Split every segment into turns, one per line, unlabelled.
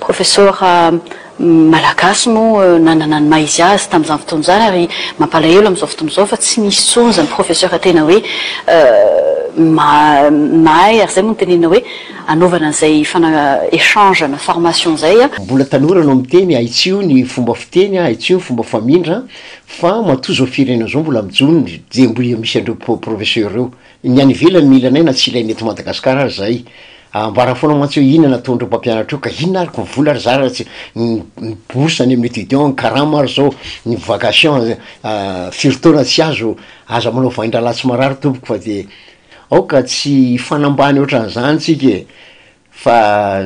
Professor Malagasy moa nanana ny maha izy azy tamin'izany fotoana izany ary mampalahelo amin'izao fotoana izao fa tsy misy intsony izany professeur tena hoe mahay ary izay moa no tenenina hoe anaovana an'izay fana échange na formation izay.
Mbola tanora no miteny, ahitsio ny fomba fiteny, ahitsio ny fomba famindra fa matoa izao firenena izao mbola mijoro dia mbola misy an'ireo professeur ireo. Ny any ivelany mila anay na tsy ilaina eto Madagascar ary zahay. Ambara foana mantsy hoe inona nataon'ireo mpampianatra ireo ka inona ary ko vola ary zara tsy ny bourse any amin'ny étudiant, ny karama ary zao, ny vacation firy taona tsy azo, aza manao vain-drahalahy tsy marary tompoko fa de aoka tsy hifanambany ohatran'izany tsika e! Fa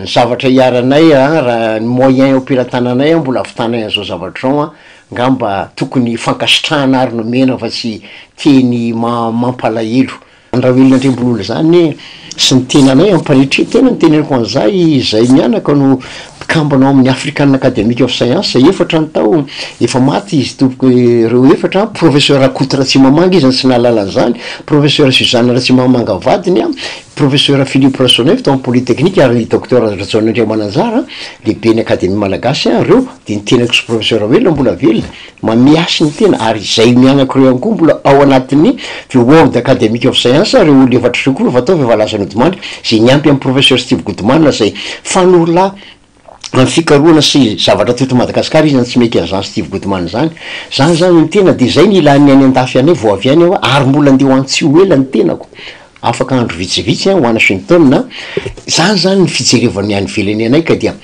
ny zavatra iharanay an, raha ny moyen eo am-pelatananay an mbola ahavitanay an'izao zavatra izao an, ngamba tokony fankasitrahana ary nomena fa tsy teny mampalahelo. An-dRaoelina Andriambololona izany sy ny tenanay am-panetren-tena no teneniko an'izay, izay mianaka no mpikambana ao amin'ny African Academic of Science, efatra ny tao, efa maty izy tompoko ireo efatra, Professeur Rakoto Ratsimamanga izy no tsy nahalala an'izany, Professeur Suzanne Ratsimamanga vadiny an, Professeur Philippe Rasoanaivo tao amin'ny Polytechnique ary ny Docteur Rajaona Andriamananjara, lehiben'ny Akademia Malagasy, ireo dia ny tenako sy Professeur Raoelina mbola velona, mamiasy ny tena ary izay mianako ireo ihany koa mbola ao anatin'ny The World Academic of Science, ireo olona efatra ireo koa efa tao fa efa lasa nodimandry, izay niampy an'i Professeur Steve Goodman izay fanorolahy amin'ny fikarohana sy zavatra teto Madagasikara izy no tsy mety an'izany Steve Goodman izany. Izany izany ny tena dia izay ny ilan'ny any an-dafy anay vao avy any aho ary mbola andeha ho any tsy ho ela ny tenako. Afaka andro vitsivitsy ho any Washington. Izany izany ny fijerevan'ny any ivelany anay ka dia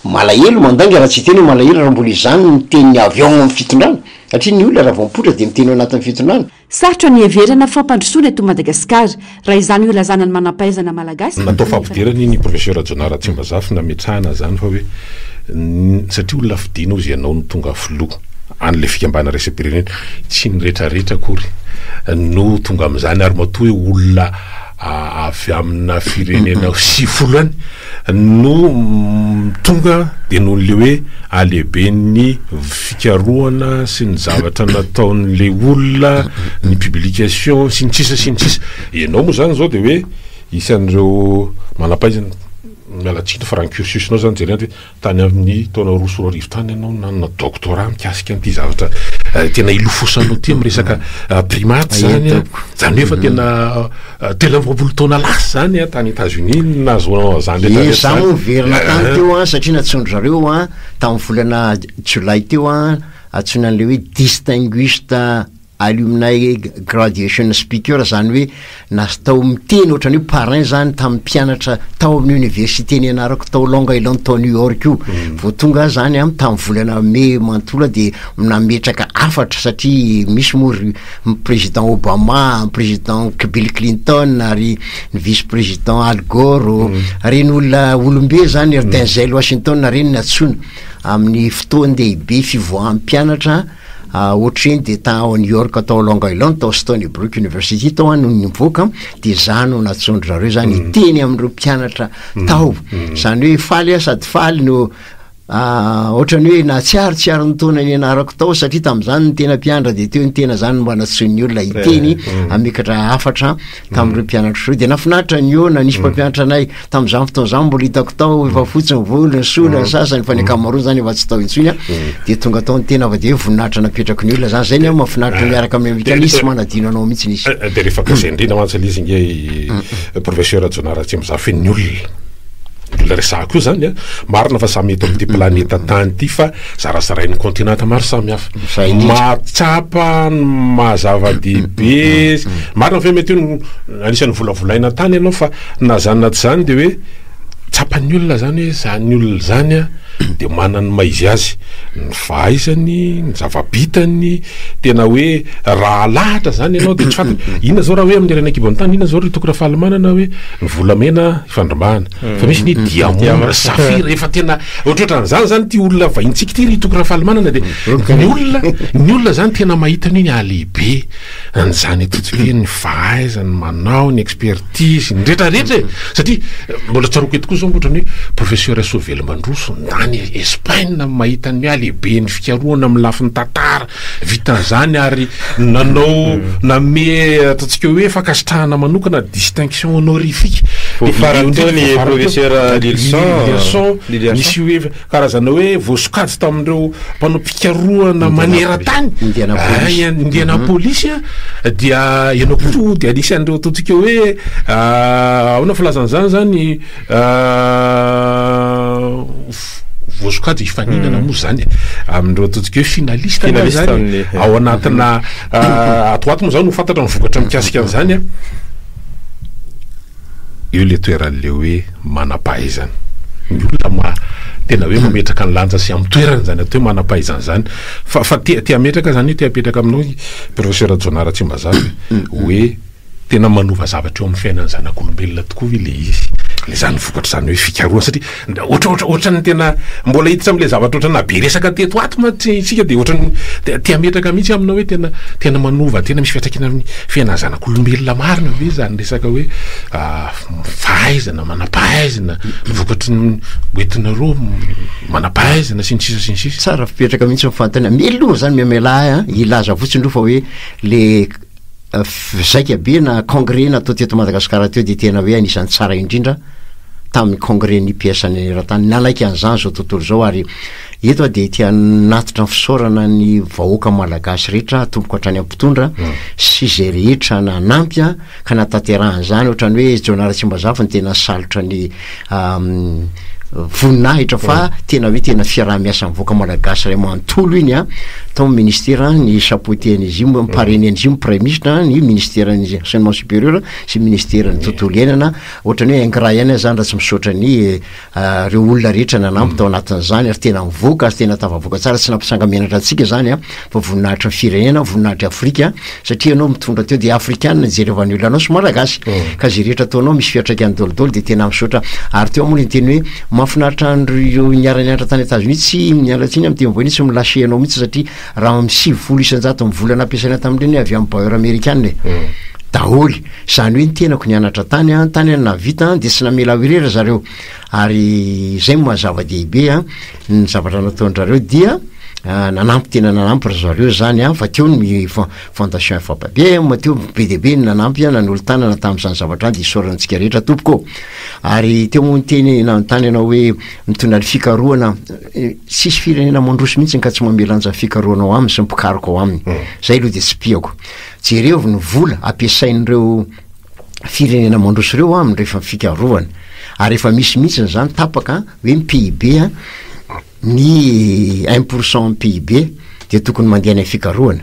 malahelo mandainga raha tsy hiteny hoe malahelo raha mbola izany ny teny avy ao amin'ny fitondrana satria ny olona raha vao mipoitra dia miteny ao anatin'ny fitondrana.
Sarotra ny hiheverana fampandrosoana eto Madagasikara, raha izany no ilazana ny manampahaizana malagasy.
Natao fampidirana iny Professeur Rajaonah Ratsimbazafy nametrahana izany fa hoe satria olona fidina ozy ianao no tonga filoha an'ilay fikambanana iraisam-pirenena, tsy ny retraretra akory no tonga amin'izany ary matoa hoe olona avy amina firenena 90 any no tonga dia noho le hoe halehiben'ny fikarohana sy ny zavatra nataon'le olona, ny publication sy ny sisa sy ny sisa. Ianao moa zany zao dia hoe isan'ireo manam-pahaizana, miala tsiny fa raha ny cursus-nao zany jerena dia Tany amin'ny taona 2002 tany ianao nanana doctorat mikasika an'ity zavatra tena ilofosanao ity amin'ny resaka primate zany an. Zany hoe efa tena 23 taona lasa zany an tany Etats-Unis no nahazoanao an'izany rehetra rehetra
Za
zany.
moa niverina tany teo an satria nantsoin-dry zareo an tamin'ny volana jolay teo an, antsoina an'ilay hoe distinguished Alumni graduation speaker, zany hoe natao miteny ohatran'ny hoe parrain zany tamin'ny mpianatra tao amin'ny université nianarako tao Long Island tao New York io. Vao tonga aho zany an tamin'ny volana mey manontolo aho dia nametraka hafatra satria misy moa ry président Obama, président Bill Clinton ary ny vice président Al Gore, ireny olona olom-be zany, ry Denzel Washington ireny nantsoina amin'ny fotoan-dehibe fivoahan'ny mpianatra. Ohatr'ireny dia tao New York tao Long Island tao Stony Brook University tao aho no nivoaka dia za no nantsoin-dry zareo zany hiteny amin'ireo mpianatra tao. Zany hoe faly aho sady faly no ohatran'ny hoe nahatsiarotsiaro ny taona nianarako tao satria tamin'izany ny tena mpianatra dia teo ny tena zany mba nantsoin'ny olona hiteny hamekatra hafatra tamin'ireo mpianatra ireo. Dia nahafinaritra nihaona, nisy mpampianatra anay Tamin'izany fotoana izany mbola hitako tao efa fotsy ny volo, ny sola, ny sasany fa ny ankamaroany zany efa tsy tao intsony a. Dia tonga tao ny tena fa dia hoe voninahitra napetraky ny olona zany. Zay ny ahy mahafinaritra miaraka amin'ny Amerikana, izy tsy manadino anao mihitsy izy.
Dia rehefa gazaina indrindra mantsy ilay izy nge i Professeur Rajaonah Ratsimbazafy ny olona. Ny olona resahako io zany a, marina fa samy eto amin'ity planeta tany ity fa zarazarain'ny kontinanta maro samy hafa. Mahatsapa ny maha zava-dehibe, marina ve mety io anisan'ny volavolaina tany ianao fa Na zany na tsy zany de hoe tsapan'ny olona zany hoe zany olona zany a de manana ny maha izy azy, ny fahaizany, ny zava-bitany, tena hoe raha alahatra zany ianao de tsy fantatra, inona zao raha hoe amin'ny harena an-kibon'ny tany, inona zao ry Toky Rafalimanana hoe ny volamena ifandrombahana, fa misy ny diamondra, safira, efa tena ohatrohatran'izany zany ity olona vahintsika ity ry Toky Rafalimanana de ny olona, ny olona zany tena mahita ny hoe ny halehibe an'izany ataontsika hoe ny fahaizany manao, ny expertise, ny rehetra rehetra e! Satria mbola tsaroako eto koa zao ohatrany hoe professeur Rasoavelomandroso ndany e! Espaina mahita ny hoe halehiben'ny fikarohana amin'ny lafiny tantara vitan'izany ary nanao nanome ataontsika hoe fankasitrahana manokana distinction honorifique.
Vao farany teo ny professeur
Lilison, nisy hoe karazana hoe voasokajy tamin'ireo mpanao fikarohana maneran-tany, Indianapolis, dia ianao koa dia anisan'ireo ataontsika hoe ahoana filazana izany zany voasokajy hifaninana moa zany e, amin'ireo ataontsika hoe finaliste aloha zany ao anatina ato ho ato moa zany ho fantatra ny vokatra mikasika an'izany an. Eo le toeran'le hoe manam-pahaizana. Ny olona ma tena hoe mametraka ny lanja sy amin'ny toerany zany atao hoe manam-pahaizana zany. Fa fa te te hametraka zany te hapetraka aminao i Professeur Rajaonah Ratsimbazafy hoe tena manova zavatra eo amin'ny fiainan'ny zanak'olombelona tokoa ve le izy? Le zany vokatr'izany hoe fikarohana satria ohatra ohatra ohatran'ny tena mbola hiditra amin'le zavatra ohatran'ny nahabe resaka teto ato mantsy isika dia ohatran'ny te te hametraka mihitsy aminao hoe tena tena manova tena misy fiantraikany amin'ny fiainan'ny zanak'olombelona marina ve izany resaka hoe fahaizana manam-pahaizana vokatry ny hoentinareo manam-pahaizana sy ny sisa sy ny sisa.
Tsara fipetraka mihitsy ny fanontaniana. Mialoha zany miamelà ahy an, hilaza fotsiny aloha fa hoe le Zaika be na congrès natao teto Madagasikara teo dia tena hoe anisan'ny tsara indrindra tamin'ny congrès ny PS naneran-tany. Nanaiky an'izany izao tontolo izao ary eto aho dia te hanatitra ny fisaorana ny vahoaka malagasy rehetra atomboko hatrany amin'ny mpitondra sy izay rehetra nanampy ka nahatanterahana izany. Ohatran'ny hoe Jonah Ratsimbazafy no tena nisalotra ny voninahitra fa tena hoe tena fiaraha-miasa ny vahoaka malagasy ray manontolo iny a, tao ny ministera ny chapeauté an'izy io, mi-parrainer an'izy io ny praiminisitra, ny ministeran'ny enseignement supérieur sy ny ministeran'ny tontolo iainana, ohatran'ny hoe ingrat ihany aho zany raha tsy misaotra ny ireo olona rehetra nanampy tao anatin'izany ary tena nivoaka ary tena tafavoaka tsara, tsy nampisanga-menatra antsika zany a, fa voninahitry ny firenena, voninahitr'i Afrika, satria ianao mitondra teo dia afrikana nijerevan'ny olona anao sy malagasy mm. ka zay rehetra ataonao misy fiantraikany dolidoly dia tena misaotra ary teo moa le niteny hoe mahafinaritra andreo niara-nianatra tany Etazonia tsy miala tsiny amin'ny teny vahiny tsy mi-lâcher anao mihitsy satria raha amin'ny 90% ny vola nampiasaina tamin'ireny avy amin'ny bailleur amerikana e mm. daholy zany hoe ny tenako nianatra tany an tany an nahavita dia tsy namela aho irery zareo ary zay no maha zava-dehibe an ny zavatra nataon-drareo dia Nanampy tena nanampy ry zareo zany an, fa teo ny fondation FAPBM, teo be dia be ny nanampy an, nanolo-tanana tamin'izany zavatra izany, dia isaorana antsika rehetra tompoko ô. Ary teo moa niteny nanontany ianao hoe mitondra ny fikarohana, tsisy firenena mandroso mihitsy ka tsy manome lanja ny fikarohana ao aminy sy ny mpikaroka ao aminy, zay aloha dia tsipihako. Jerevo ny vola ampiasain'ireo firenena mandroso ireo aminy rehefa fikarohana, ary efa misy mihitsy izany tapaka hoe ny PIB an, Ny un pour cent amin'ny PIB dia tokony mandeha any amin'ny fikarohana.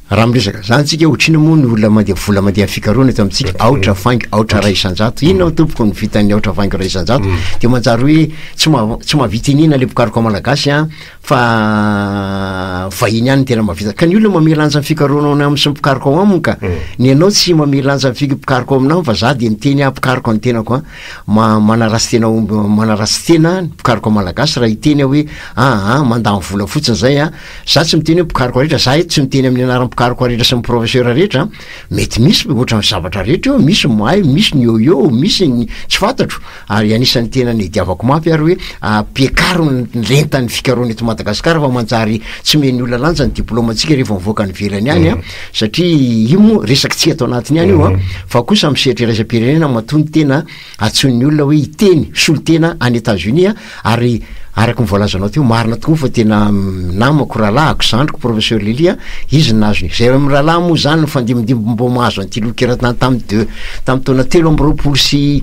Raha miresaka an'izany tsika, ohatr'inona moa ny olona mandeha vola mandeha amin'ny fikarohana eto amintsika? Aotra faingo aotra iray isan-jato. Inona tompoko no vitan'ny aotra faingo iray isan-jato? Dia manjary hoe tsy maha- tsy mahavita iniana ilay mpikaroka malagasy an, fa vahiny ihany no tena mahavita. Ka ny olona mamehy lanja ny fikarohana ao aminy sy ny mpikaroka ao aminy ka. Ny anao tsy mamehy lanja ny fik- mpikaroka ao aminao fa za dia miteny aho mpikaroka ny tenako an. Ma- manaratsy tena omby manaratsy tena ny mpikaroka malagasy raha hiteny aho hoe aa mandany vola fotsiny zay a, za tsy miteny hoe mpikaroka rehetra, za eto tsy miteny amin'ny anaran'ny mpikaroka rehetra sy ny professeur rehetra, mety misy ohatran'ny zavatra rehetra eo, misy ny mahay, misy ny eo eo, misy ny tsy fantatro, ary anisan'ny tena niadiavako mafy ary hoe ampiakaro ny lentan'ny fikarohana eto Madagasikara fa manjary tsy omen'ny olona lanja ny diplaomantsika rehefa mivoaka any ivelany any a. Satria io moa resaky tsy ato anatiny ihany io an, fa kosa amin'ny sehatra iraisam-pirenena matoa ny tena antsoin'ny olona hoe hiteny solontena any Etats-Unis ary araka ny voalazanao teo marina tokoa fa tena namako, rahalahiko, zandriko professeur Lily an, izy no nahazo ny, zay amin'ny rahalahy moa zany nifandimbindimby mbo mahazo an'ity loka eran-tany tamin'ny deux tamin'ny taona 2023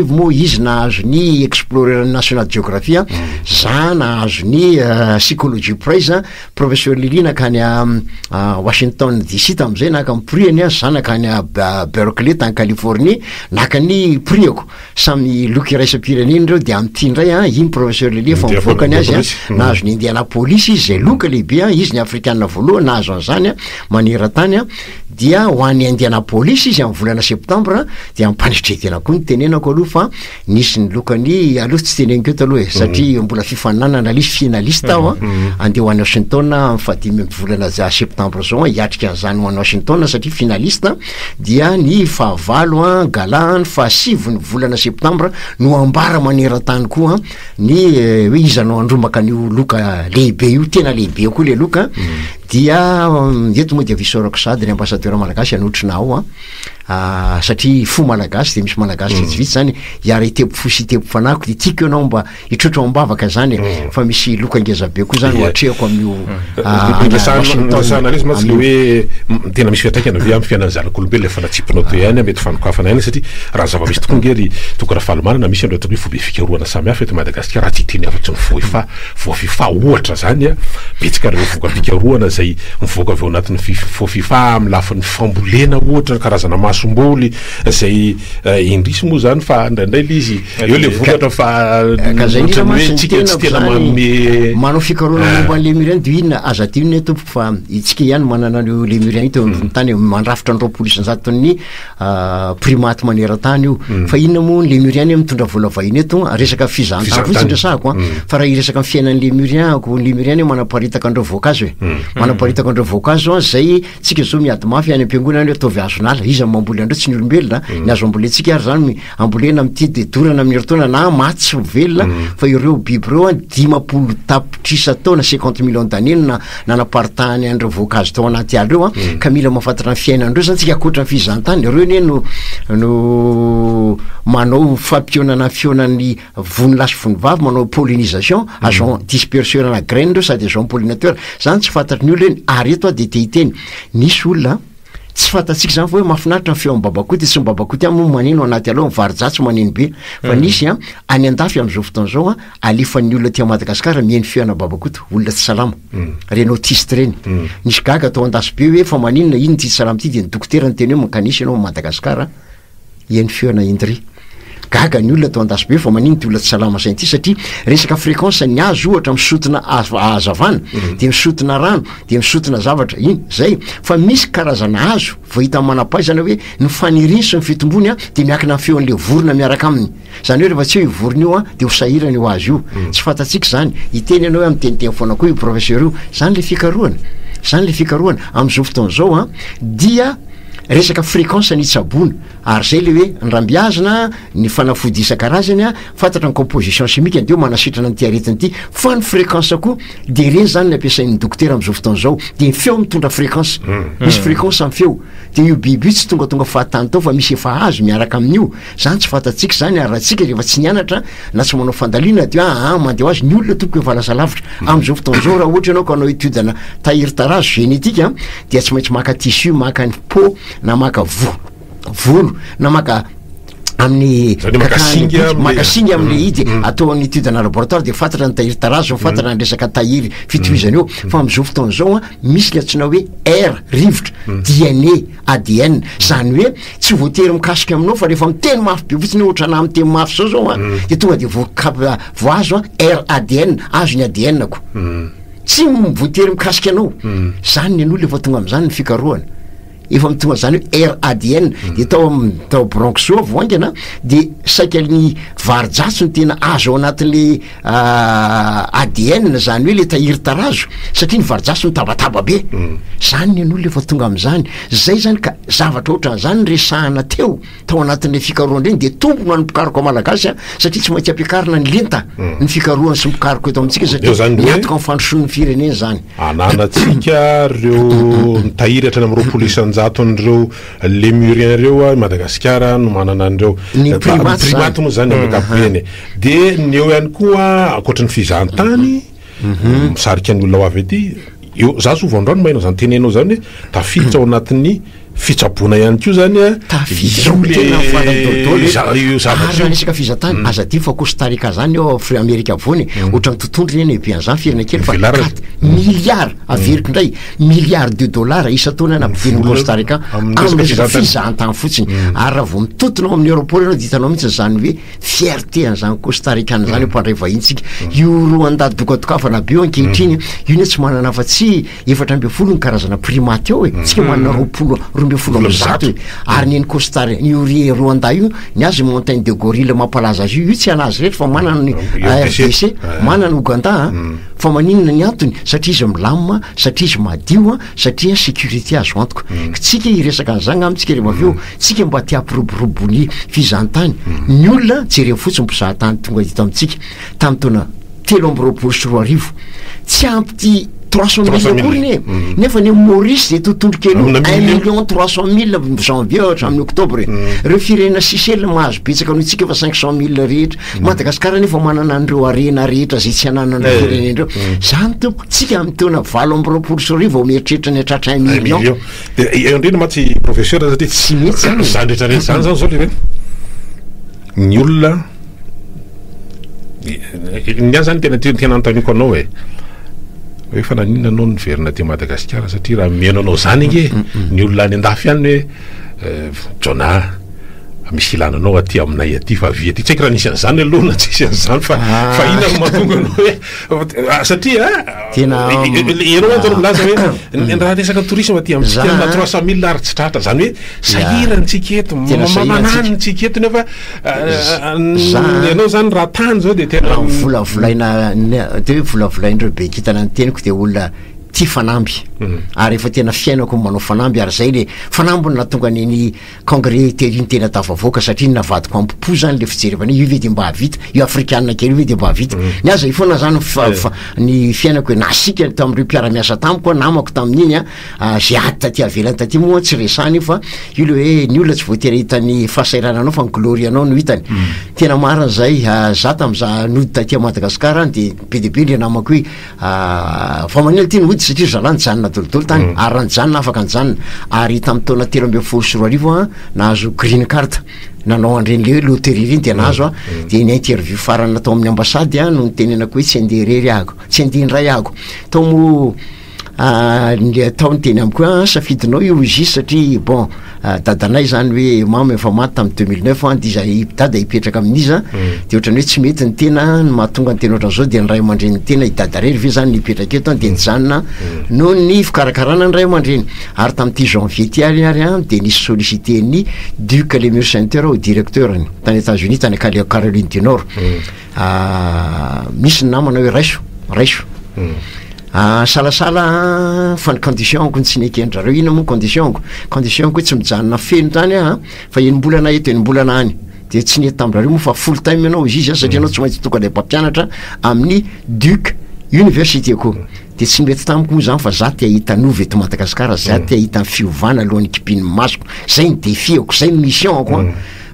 moa izy nahazo ny Explorer National Geography an, za nahazo ny Psychology Prize an, Professeur Lily nankany Washington DC tamin'izay naka ny prix-ny, za nankany Berkeley tany Californie naka ny prix-ako, samy loka iraisam-pirenena ireo de amin'ity indray an, iny Professeur Lily efa mivoaka ny azy an, nahazo ny Indianapolis izy izay loka lehibe an, izy ny afrikana voalohany nahazo an'izany an, maneran-tany an, dia ho any Indianapolis izy amin'ny volana septambra dia am-panetren-tena koa. koa ny tenenako aloha fa nisy ny lokany aloha tsy teneniko eto aloha e satria mbola fifaninanana ilay izy finaliste aho a, andeha ho any Washington amin'ny fahadimy amby volana za- septembre zao a, hiatrika an'izany ho any Washington satria finaliste dia ny fahavalo a gala ny fahasivy ny volana septembre no ambara maneran-tany koa ny hoe iza no handrombaka an'io loka lehibe io, tena lehibe koa le loka dia eto moa dia visaorako sady ny ambassadeur malagasy hanotrona ao a. Satria fo malagasy dia misy malagasy vitsivitsy zany hiara hitepo fo sy hitepo fanahiko dia tiako ianao mba hitrotro am-bavaka zany e fa misy loka ngeza be koa zany ho atrehako amin'io
Resahana ilay izy mantsy le hoe tena misy fiantraikany ve amin'ny fiainan'ny zanak'olombelona efa natsipinao teo ihany mety fanokafana ihany satria raha ny zava-misy tokoa nge ry Toky Rafalimanana misy an'ireo ataoko hoe foibe fikarohana samihafa eto Madagasikara raha tsy hiteny afa-tsy ny FOIFA Voafifa ohatra izany a, betsaka ireo voka-pikarohana izay mivoaka avy ao anatin'ny Fofifa amin'ny lafiny fambolena ohatra, karazana masomboly izay indrisy moa izany fa indraindray ilay izy eo ilay vokatra fa
Ka zay indrindra
ohatran'ny hoe
mantsy ny
tsika tsy
tenako
tena
zany
manome
manao fikarohana momba ny lemurien dia inona aza adino ne tompoko fa itsika ihany manana an'io lemurien io teo ambony tany mandrafitra ny 20% Primate maneran-tany io. Fa inona moa ny Lémurien anie mitondra vola vahiny eto an, resaka fizahantany fotsiny resahako an, fa raha hiresaka ny fiainan'ny Lémurien ako, ny Lémurien anie manaparitaka an'ireo voankazo e, manaparitaka an'ireo voankazo an, zay tsika zao miady mafy any am-piangonana any hoe ataovy hazon'ala, iza no mamboly an'ireo, tsy ny olombelona, ny hazo ambolentsika ary zany ambolena amin'ity de dorana amin'ny herintaona na maty tsy ho velona, fa ireo biby ireo an 50 tapitrisa taona, 50 millions d'années no nanaparitahany an'ireo voankazo tao anaty ala ireo an, ka mila mahafantatra ny fiainan'ireo zany tsika ankoatra ny fizahantany, ireo anie no no manao fampionana fihaonan'ny vony lahy sy vony vavy, manao pollinisation, agent disperseur ana graine ireo sady agent pollinateur, zany tsy fantatry ny olona eny, ary eto aho de te hiteny, nisy olona tsy fantatsika zany fa hoe mahafinaritra ny feon'i Babakoto, tsy ny Babakoto ihany moa maneno anaty ala ao, ny varijah tsy maneno be, fa nisy an, any andafy am'zao fotoana zao an, alefan'ny olona aty Madagasikara mihaino feona Babakoto, olona tsy salama, reny autiste reny, nisy gaga tao Andasibe hoe fa maninona iny ity tsy salama ity, de ny dokotera niteny hoe mankanesy ianao Madagasikara, Eny feona indry. Gaga ny olona tao Andasibe fa manino ity olona tsy salama saina ity satria resaka fréquence ny azy ohatra misotona hazavana dia misotona rano dia misotona zavatra iny zay fa misy karazana hazo vao hitan'ny manam-pahaizana hoe ny faniriany sy ny fitombony a dia miankina amin'ny feon'le vorona miaraka aminy zany hoe rehefa tsy eo io vorona io a dia ho sahirana io hazo io tsy fantatsika izany hiteny ianao hoe miteniteny foana koa io professeur io zany le fikarohana zany le fikarohana amin'izao fotoana izao a dia Resaka fréquence ny hitsaboana ary zay le hoe ny rambiazina, ny fanafody isan-karazany a, fantatra ny composition chimique ny de hoe manasitrana an'ity aretina ity fa ny fréquence koa de ireny zany ny ampiasain'ny dokotera am'zao fotoana zao de ny feo mitondra fréquence, misy fréquence ny feo de io biby io tsy tongatonga fahatany tao fa misy efa azo miaraka amin'io, zany tsy fantatsika zany ary raha tsika rehefa tsy nianatra na tsy manao fandalinana de hoe aa mandeha ho azy, ny olona tompoko efa lasa lavitra am'zao fotoana zao raha ohatra ianao ka hanao étude ana tahiry tarazo génétique dia tsy maintsy maka tissu, maka ny peau na maka vo- volo na maka amin'ny
Zany hoe maka
kakahan'ny
singa
biby,
am'le-
maka singa am'le idy atao amin'ny étude ana laboratoire de fantatra ny tahiry tarazo, fantatra ny resaka tahiry fitohizana eo fa am'zao fotoana zao a misy ny antsoina hoe air rivotra, DNA, ADN zany hoe tsy voatery mikasika aminao fa rehefa miteny mafy be fotsiny ohatra anah miteny mafy zao zao a de tonga de voa- voahazo a air ADN azo ny ADN-ko. Tsy voatery mikasika anao. Zany ny an'olona efa tonga am'zany ny fikarohana. Efa tonga zany hoe RADN. De tao am- tao Bronx ao vao haingana de saika ny vary-jatso no tena azo ao anatin'le ADN zany hoe le tahiry tarazo satria ny vary-jatso mitabataba be. Zany ny an'olona efa tonga am'zany. Zay zany ka zavatra ohatran'zany no resahana teo. tao anatin'ilay fikarohana ireny dia tombony ho an'ny mpikaroka malagasy a, satria tsy maintsy ampiakarina ny lenta ny fikarohana sy ny mpikaroka eto amintsika
Eo
satria
zany hoe
miantoka amin'ny fandrosoan'ny firenena izany.
Ananantsika ireo mitahiry hatrany amin'ny 20%-n'ireo lémuriens ireo a, i Madagasikara no manana an'ireo.
Ny primates zany.
Primates moa zany amin'ny ankapobeny. Dia ny eo ihany koa ankoatry ny fizahantany, misarika ny olona ho avy aty, eo, za zao vao androany maheno an'izany teneninao izany hoe tafiditra ao anatin'ny Fitsaboana ihany koa zany a,
Tafiditra
io
ao tena
le
farany daholo e.
za- io
Ary
zavatra
raha
io.
resaka fizahantany, aza adino fa Costa Rica zany ao Afri- Amerika Afovoany e, ohatran'ny tontondro anie ny habean'izany firenena kely fa
Velarany.
quatre milliards, averiko indray, milliards de dollars isan-taona no ampidirin'i
Vola
Costa Rica
amin'ny
amin'ny
resaka
resaka
fizahantany.
fizahantany fotsiny. Ary raha vao mitontona ao amin'ny aéroport ianao dia hitanao mihitsy izany hoe fierté an'izany Costa Ricana izany hoe mpandray vahiny-tsika. Io Rwanda dokadokafana be io ankehitriny, io anie tsy manana afa-tsy 14 ny karazana primate ao e, tsika manana 20 112 e! Ary ny an'i Costa io ry Rwanda io, ny azy montagne de gorille mampalaza azy io, io tsy anazy irery fa manana ny RDC, manana Ouganda a! Fa maninona ny antony? Satria izy milamina, satria izy madio, satria sécurité azo antoka. Tsika hiresaka an'izany angamba tsika rehefa avy eo, tsika mba te hampiroborobo ny fizahantany. Ny olona jereo fotsiny mpizahatany tonga eto amintsika tamin'ny taona 2023, tsy ampy ty 300 mille akory ne, nefa ny Maurice zay tontolo kely io, 1 300 000 janvier hatramin'ny octobre. Reo firenena Seychelles mahazo betsaka noho tsika fa 500 000 rehetra. Madagasikara nefa manana an'ireo harena rehetra zay tsy ananan'ireo firenena ireo. Zany tompoko, tsika amin'ny taona 2028 vao mieritreritra ny hatratra 1 million.
Million. De eo indrindra mantsy professeur satria
Tsy mety zany.
Zany rehetra rehetra zany zany zao le hoe ny olona ny ahy zany tena tena anontaniako anao e, hoe fa naninona anao niverina aty Madagasikara? Satria raha mihaino anao zany ange ny olona any andafy any hoe Jonah, misy ilana anao aty aminay aty fa avia aty. Tsy haiko raha nisy an'izany aloha na tsisy an'izany, fa inona no mahatonga anao hoe, satria
Tena
ianao mantsy no milaza hoe raha resaka tourisme aty amintsika na 300 000 ary tsy tratra, zany hoe sahirantsika eto,
Tena sahirantsika.
mamananitsika eto, nefa ianao zany raha tany zao de tena
Raha volavolaina de hoe volavolain'ireo be kintana ny teniko, de olona tia fanamby ary efa tena fiainako ny manao fanamby, ary zay le fanamby no nahatonga ny congrès tery ny tena tafavoaka, satria navadiko ampo zany le fijerevana io ve de mba hahavita io afrikanina kely io ve de mba hahavita ny aza io foana zany fa ny fiainako hoe nasika tamin'ireo mpiara-miasa tamiko a, namako tamin'iny a, zay ady taty avelany taty moa tsy resahana io, fa io le hoe ny olona tsy voatery hitany fahasahirananao fa ny glory anao no hitany. Tena marina zay. Za tam'za nody taty Madagasikara de be de be le namako hoe fa manino ty nody, satria zalahy nijanona dolidoly tany ary raha nijanona afaka nijanona. Ary tamin'ny taona 2013 a nahazo green card, nanao andreny le hoe loterie reny de nahazo a, de ny interview farany natao amin'ny ambassade a no nitenenako hoe tsy andeha irery ahako, tsy andeha indray ahako tao moa. Ny atao ny teny amiko hoe safidinao io izy, satria bon, dadanay zany hoe mama efa maty tamin'ny 2009 de iza dada hipetraka amin'iza? De ohatrany hoe tsy mety ny tena ny mahatonga ny tena ohatran'izao, de ny ray aman-dreny tena i dada rery ve zany nipetraka eto? De nijanona noho ny fikarakarana ny ray aman-dreny. Ary tamin'ity janvier ty ary de nisy sollicité ny Duke Lemur Center ho directeur-ny tany États-Unis, tany Caroline du Nord. Misy ny namana hoe raiso, raiso. Salasala fa ny condition-ko ny tsy neken-drareo. Inona moa condition-ko? Condition-ko hoe tsy mijanona feno tany aho fa enim-bolana eto, enim-bolana any. De tsy nety tamin-drareo moa fa full time ianao izy izy satria anao tsy maintsy tonga ilay mpampianatra amin'ny Duke University koa. De tsy mety tamiko moa zany fa za te hahita nova eto Madagasikara, za te hahita ny fiovana alohan'ny kipin'ny masoko. Zay ny défi-ako, zay ny mission-ako an.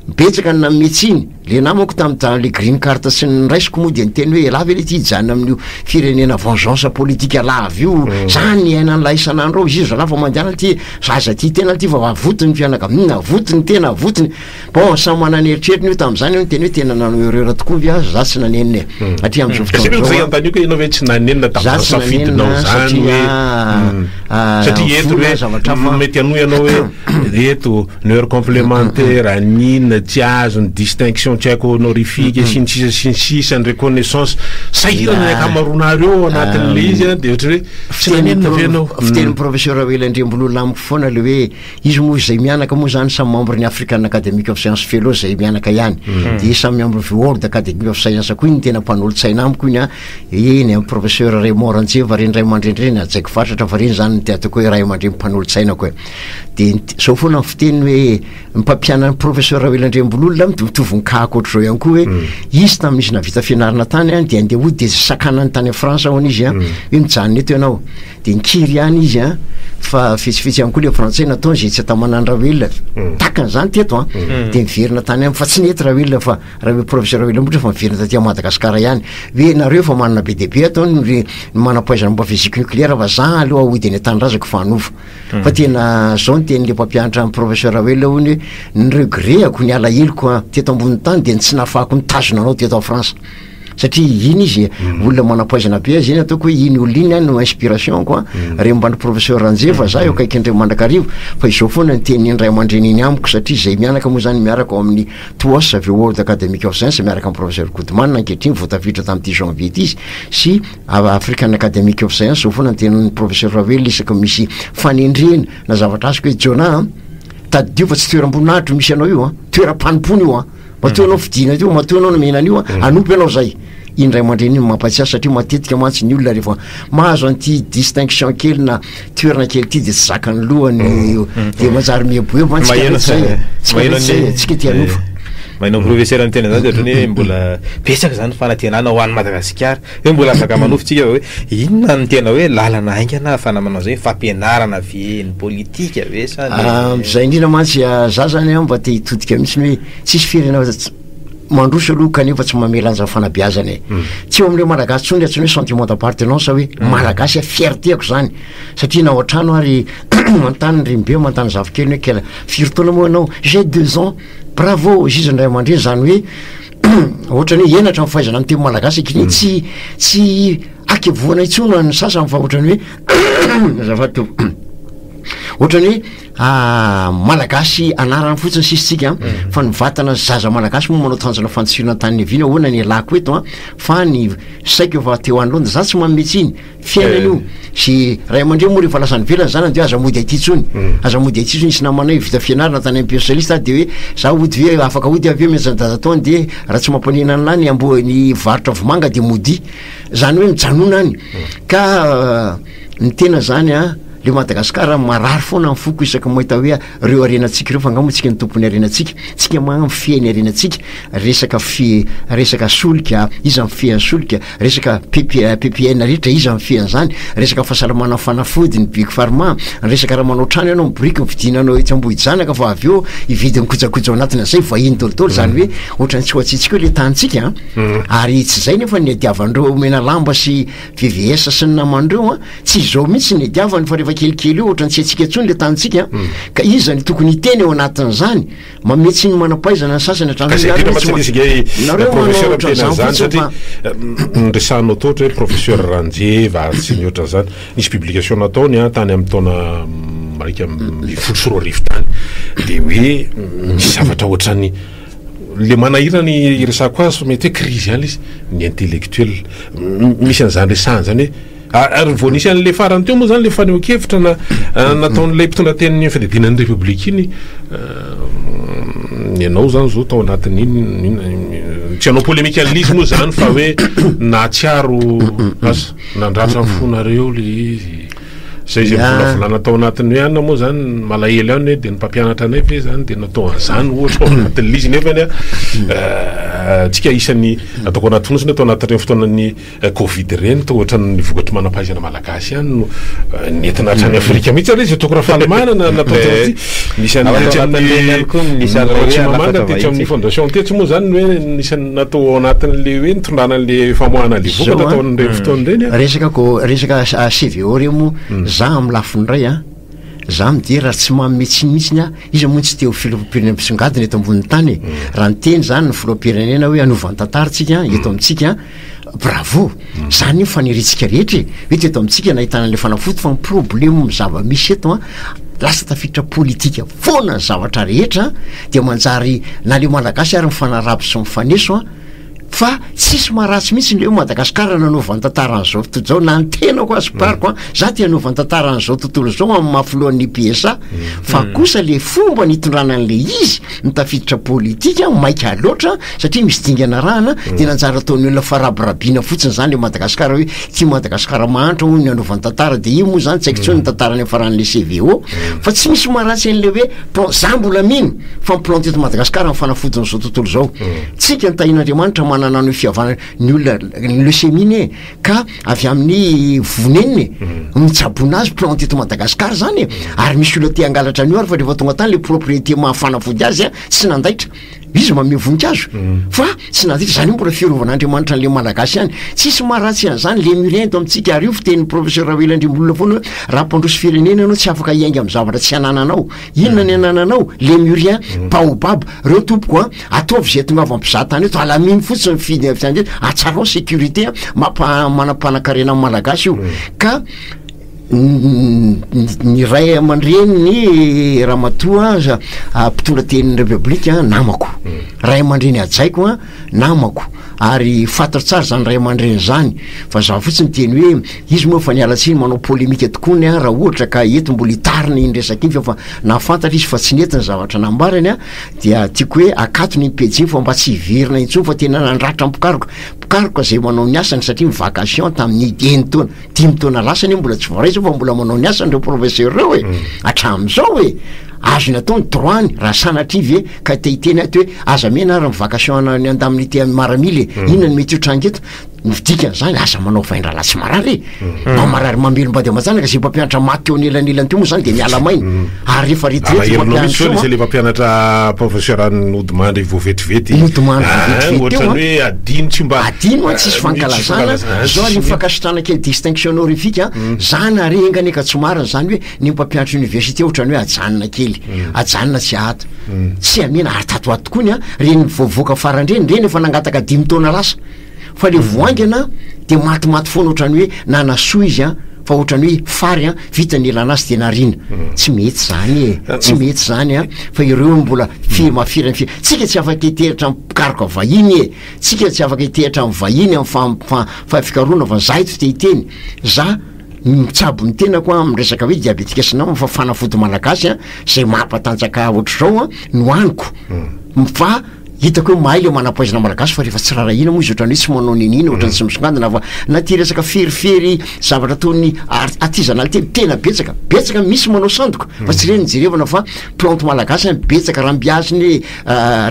Betsaka ny nanome tsiny. Le namako tam ta le green card sy ny niraisiko moa dia niteny hoe elah ve le ty hijanona amin'io firenena vengeance politique lava io, zany ny iainan'lah isan'andro ao izy io zalah fa mandehana ty zaza ty tena ty fa avoty ny fianakaviana, avoty ny tena, avoty ny bon, samy manana eritreriny io. Tam'zany io niteny hoe tena nanao erreur tokoa ve aho? Za tsy nanenina e, satria am'zao
fotoana
zao
zay antaniko hoe ianao ve tsy nanenina
za
tamin'izany
tsy
safidinao
nanenina
zany
satria
hoe satria eto
vola
hoe
zavatra hafa.
Mety hanohy ianao hoe eto ny heure complémentaire n'inona tsy azo, ny distinction tsy haiko honorifique sy ny sisa sy ny sisa, ny reconnaissance sahirana ny ankamaroanareo ao anatin'le izy a, de ohatra hoe tsy nanenina ve ianao?
Fitenin'ny professeur Raoely Andriambololona amiko foana le hoe izy moa izay mianaka moa zany samy membre ny African Academic of Science Fellow zay mianaka ihany, de samy membre ny World Academy of Science koa. Iny ny tena mpanolotsaina amiko iny a, eny amin'ny professeur Raymond Ranjeva reny ray aman-dreny reny hajaiko fatratra, fa reny zany no te ataoko hoe ray aman-dreny mpanolotsainako e. De zao foana ny fiteny hoe ny mpampianana professeur Raoely Andriambololona mitovy ny kahako ohatr'izao ihany koa, hoe izy tamin'izy nahavita fianarana tany a, de andeha hody de sakanany tany France hono izy a, hoe mijanona eto ianao, de nikiry ihany izy a, fa fetsifetsy ihany koa le frantsay nataony zay tsy atamanany Raoelina takany zany teto a, de niverina tany aminy fa tsy nety Raoelina, fa raha hoe professeur Raoelina moa fa miverina taty Madagasikara ihany hoe nareo efa manana be dia be ataony ny manam-pahaizana momba physique nucléaire, fa za aloha hody any an-tanindrazako fa hanova. Fa tena zao ny tenin'le mpampianatra ny professeur Raoelina hono hoe ny regret-ako, ny alaheloko teto ambony tany de ny tsy nahafahako nitazona anao teto en France. Satria iny izy olona manam-pahaizana be azy iny ataoko hoe iny olona iny no inspiration-ko an, Rembandry Professeur Ranjeva, za eo akaikin'i mandrakariva fa izao foana ny tenin'iny ray aman-dreny iny amiko satria izay mianaka moa zany miaraka ao amin'ny TOAS avy eo World Academic of Science miaraka amin'ny Professeur Goodman ankehitriny vao tafiditra tamin'ity janvier ity izy sy African Academic of Science, izao foana ny tenin'ny Professeur Raoelina isaky ny misy fanendrena na zavatra azoko hoe Jonah an, tadidio fa tsy toeram-boninahitra io misy anao io an, toeram-panompoana io an. Matoa ianao fidina teo, matoa ianao nomena an'io, hanompo ianao zay. Iny ray aman-dreny iny no mampatsiahy satria matetika mantsy ny olona rehefa mahazo an'ity distinction kely na toerana kely ity dia tsy zakan'ny lohany dia manjary mieboebo mantsy tsika rehetra zay e. Tsika rehetra zay e, tsika te hanofa.
Maheno professeur miteny an'izany dia ohatran'ny hoe mbola betsaka izany fanantenana ho an'i Madagasikara. Hoe mbola afaka manofy tsika fa hoe inona no tena hoe lalana haingana ahafahana manao izay? Fampianarana ve? Ny politika ve sa ny.
Izay indrindra mantsy, za zany an mba te hitodika mihitsy hoe tsisy firenena mandroso aloha kanefa tsy manome lanja ny fanabeazana e. Tsy eo amin'ireo Malagasy intsony ilay antsoina hoe sentiment d'appartenance hoe Malagasy aho, fierté-ko izany. Satria na ao an-trano ary manontany ny renibe, manontany ny zafikeliny hoe quel, firy taona moa ianao? J'ai deux ans. Bravo, hoy izy ny ray aman-dreny, izany hoe Ohatrany hoe henatra ny fahaizana miteny malagasy ankehitriny, tsy tsy akevohana intsony ho an'ny sasany fa ohatrany hoe azafady tompoko, ohatrany hoe malagasy anarany fotsiny sisa tsika fa ny vatana zaza malagasy moa manao tanjona fandosirana tany niaviana, ahoana ny ialako eto an, fa ny saiko efa teo anoloana, za tsy manome tsiny. Fiainana io, sy ray aman-dreny moa rehefa lasa any ivelany zanany de hoe aza mody aty intsony, aza mody aty intsony, nisy namanay vita fianarana tany amin'ny socialiste de hoe za hody ve afaka hody aho ve miantso an'i dadatoany de raha tsy mampanina an'lah ny amboa ny varotra vomanga de modia, zany hoe mijanona any, ka ny tena zany an le Madagasikara marary foana ny foko isaky ny mahita hoe reo harenantsika reo fa nga moa tsika ny tompon'ny harenantsika, tsika ma mifehy ny harenantsika, resaka fi resaka solika, iza mifehy ny solika, Resaka PPN rehetra iza mifehy an'izany, resaka fahasalamana fanafody ny big pharma, ny resaka raha manao trano ianao ny biriky ny vidinanao etsy Ambohijanaka fa avy eo hividy ny kojakoja ao anatin'izay vahiny daholo izany hoe ohatran'ny tsy ho atsiantsika eo le tanintsika an, ary tsy izay nefa ny niadiavan'ireo Menalamba sy VVS sy ny naman'ireo an, tsy izao mihitsy ny niadiavany fa rehefa kelikely eo ohatran'ny tsy haintsika intsony le tanintsika an, ka iza no tokony hiteny ao anatin'izany? Manome tsiny manam-pahaizana ny sasany
hatramin'ny Ka izay indrindra mantsy nisy nge
Nareo manao
professeur miteny
ohatran'izany
an'izany
fotsiny
satria
fa
noresahanao teo ohatra hoe professeur Ranjeva ary tsy ny ohatran'izany, nisy publication nataony an tany amin'ny taona 2011 tany dia hoe misy zavatra ohatran'ny le manahirana ny iresahako azy fa mety hoe crise ihany le izy, ny intellectuel misy an'izany resahana izany hoe Ary vao nisy an'ilay farany teo moa zany le fanehoan-kevitra na nataon'ilay mpitondra tenin'ny fiadidiana ny Repoblika iny, ianao zany zao tao anatin'iny, tsy hanao polémique an'ilay izy moa zany fa hoe nahatsiaro asa nandratra ny fonareo le izy, zay izay mivolavolana tao anatin'ny hoe anona moa zany malahelo ihany hoe de ny mpampianatra anay ve zany de natao an'izany ohatra ao anatin'ilay izy nefany an tsika isan'ny ataoko anaty fonosana tao anatin'ireny fotoanan'ny Covid ireny toa ohatran'ny vokatry manam-pahaizana malagasy ihany no nentina hatrany Afrika mihitsy ary izy Toky Rafalimanana natao teo nisy an'ny tetsy amin'ny Ratsimamanga tetsy amin'ny fondation tetsy moa zany ny hoe nisy natao ao anatin'le hoe nitondrana an'le famoahana le vokatra tao amin'ireny fotoana ireny
a. Resaka ko resaka CVO ireo moa za amin'ny lafiny iray a za midera ary tsy manome tsiny mihitsiny aho, iza moa no tsy te ho filoham-pirenena mpisongadina eto ambonin'ny tany e? Raha niteny zany ny filoham-pirenena hoe hanova ny tantara tsika eto amintsika Bravo! Zany io faniriantsika rehetra e! Hoe teto amintsika nahitana an'ilay fanafody fa ny problème zava-misy eto an, lasa tafiditra politika foana ny zavatra rehetra dia manjary na le malagasy ary mifanaraby sy mifaneso an, fa tsisy maharatsy mihitsy le hoe Madagasikara nanova ny tantaran'izao tontolo izao na ny tenako aza pariko an, za te hanova ny tantaran'izao tontolo izao amin'ny maha filohan'ny IPSA fa kosa le fomba nitondrana an'le izy no tafiditra politika maika loatra satria misy dingana arahana dia nanjary ataon'ny olona farabirabiana fotsiny zany le Madagasikara hoe ty Madagasikara mahantra hono ny anaovany tantara dia io moa zany tsy haiko intsony ny tantarany afaran'le CVO fa tsy misy maharatsy an'le hoe plan za mbola mino fa ny plan teto Madagasikara ny fanafodin'izao tontolo izao tsika ny tahian'Andriamanitra manana ny fihavanana ny olona ny leucémie ne ka avy amin'ny vonenina e mitsaboana azy plante eto Madagasikara zany e ary misy olona te hangalatra an'io ary fa rehefa tonga tany le propriété maha fanafody azy a tsy nandaitra. Izy manome voninkazo fa tsy nahavita izany io mbola fiarovan'Andriamanitra an'le Malagasy ihany. Tsisy maharatsy an'izany Lemurien eto amintsika ary io fitenin'ny professeur Raoely Andriambololona foana hoe raha mpandroso firenena ianao tsy afaka hiainga amin'ny zavatra tsy anananao. Inona ny anananao? Lemurien, baobab, reo tompoko a, ataovy izay tongava mpizaha tany eto, alamino fotsiny ny fidy fianjery, atsarao ny sécurité a, mampa- manam-panankarena ny Malagasy io. Ka Ny ray aman-dreniny ramatoa aza mpitondra tenin'ny Repoblika namako, ray aman-dreny hajaiko an, namako ary fantatro tsara zany ray aman-dreny zany fa za fotsiny miteny hoe izy moa efa niala tsiny manao polemika tokoany an raha ohatra ka eto mbola hitarina iny resaka iny fa efa nahafantatra izy fa tsy nety ny zavatra nambarany an dia tiako hoe akatony iny pejy iny fa mba tsy hiverina intsony fa tena nandratra mpikaroka, mpikaroka zay manao ny asany satria mi-vacation tamin'ny enin-taona. Dimy taona lasa anie mbola tsy voaray zao fa mbola manao ny asany ireo professeur ireo e! Hatramin'izao e! Azony atao ny droit-ny raha sanatria ve ka te hiteny ato hoe aza mena ary ny vacation any indemnité an'ny maramila e! Inona no mety ho tranga eto? Ny dikan'izany aza manao vain-drahalahy tsy marary e! Mba marary mamelom-bady aman-janaka izay mpampianatra maty teo anelanelany teo moa izany dia miala maina ary rehefa retraite io
Alahelo mihitsy
mpampianatra
zao
io
le
an!
le mpampianatra professeur nodimandry vao vetivety.
Nodimandry vao
Ah,
vetivety teo
ohatran'ny
an!
hoe adino tsy mba
Adino an, tsisy
tsisy
fankalazana,
fankalazana,
zao ary
tsisy
ny fankasitrahana kely distinction honorifique an, zany ary enga anie ka tsy marina zany hoe ny mpampianatra université ohatrany hoe ajanona kely, ajanona tsy ato, tsy amena ary tato ho ato tokoany an, reny vao voaka farany reny, reny efa nangataka dimy taona lasa, fa le vao haingana de matimaty foana ohatrany hoe nanasoa izy an, fa ohatrany hoe fary an, vita ny ilana azy de nariana, tsy mety zany e, tsy mety zany an, fa ireo mbola firy mafiry ny firy, tsika tsy afaka hiteritra am mpikaroka vahiny e. Tsika tsy afaka hitehatra amin'ny vahiny amin'ny fa fikarohana fa za eto te hiteny, za mitsabo ny tenako amin'ny resaka hoe diabetika sy namany fa fanafody malagasy an zay mampatanjaka ahy ohatr'izao an no haniko fa hitako hoe mahay le manam-pahaizana malagasy fa rehefa tsy rarahina moa izy ohatran'ny hoe tsy manao niniana ohatran'ny tsy misongandina fa na ty resaka ferifery zavatra ataon'ny artisanal ty tena betsaka betsaka misy manao sandoka fa tsy ireny no jerevana fa plante malagasy an betsaka rambiazina e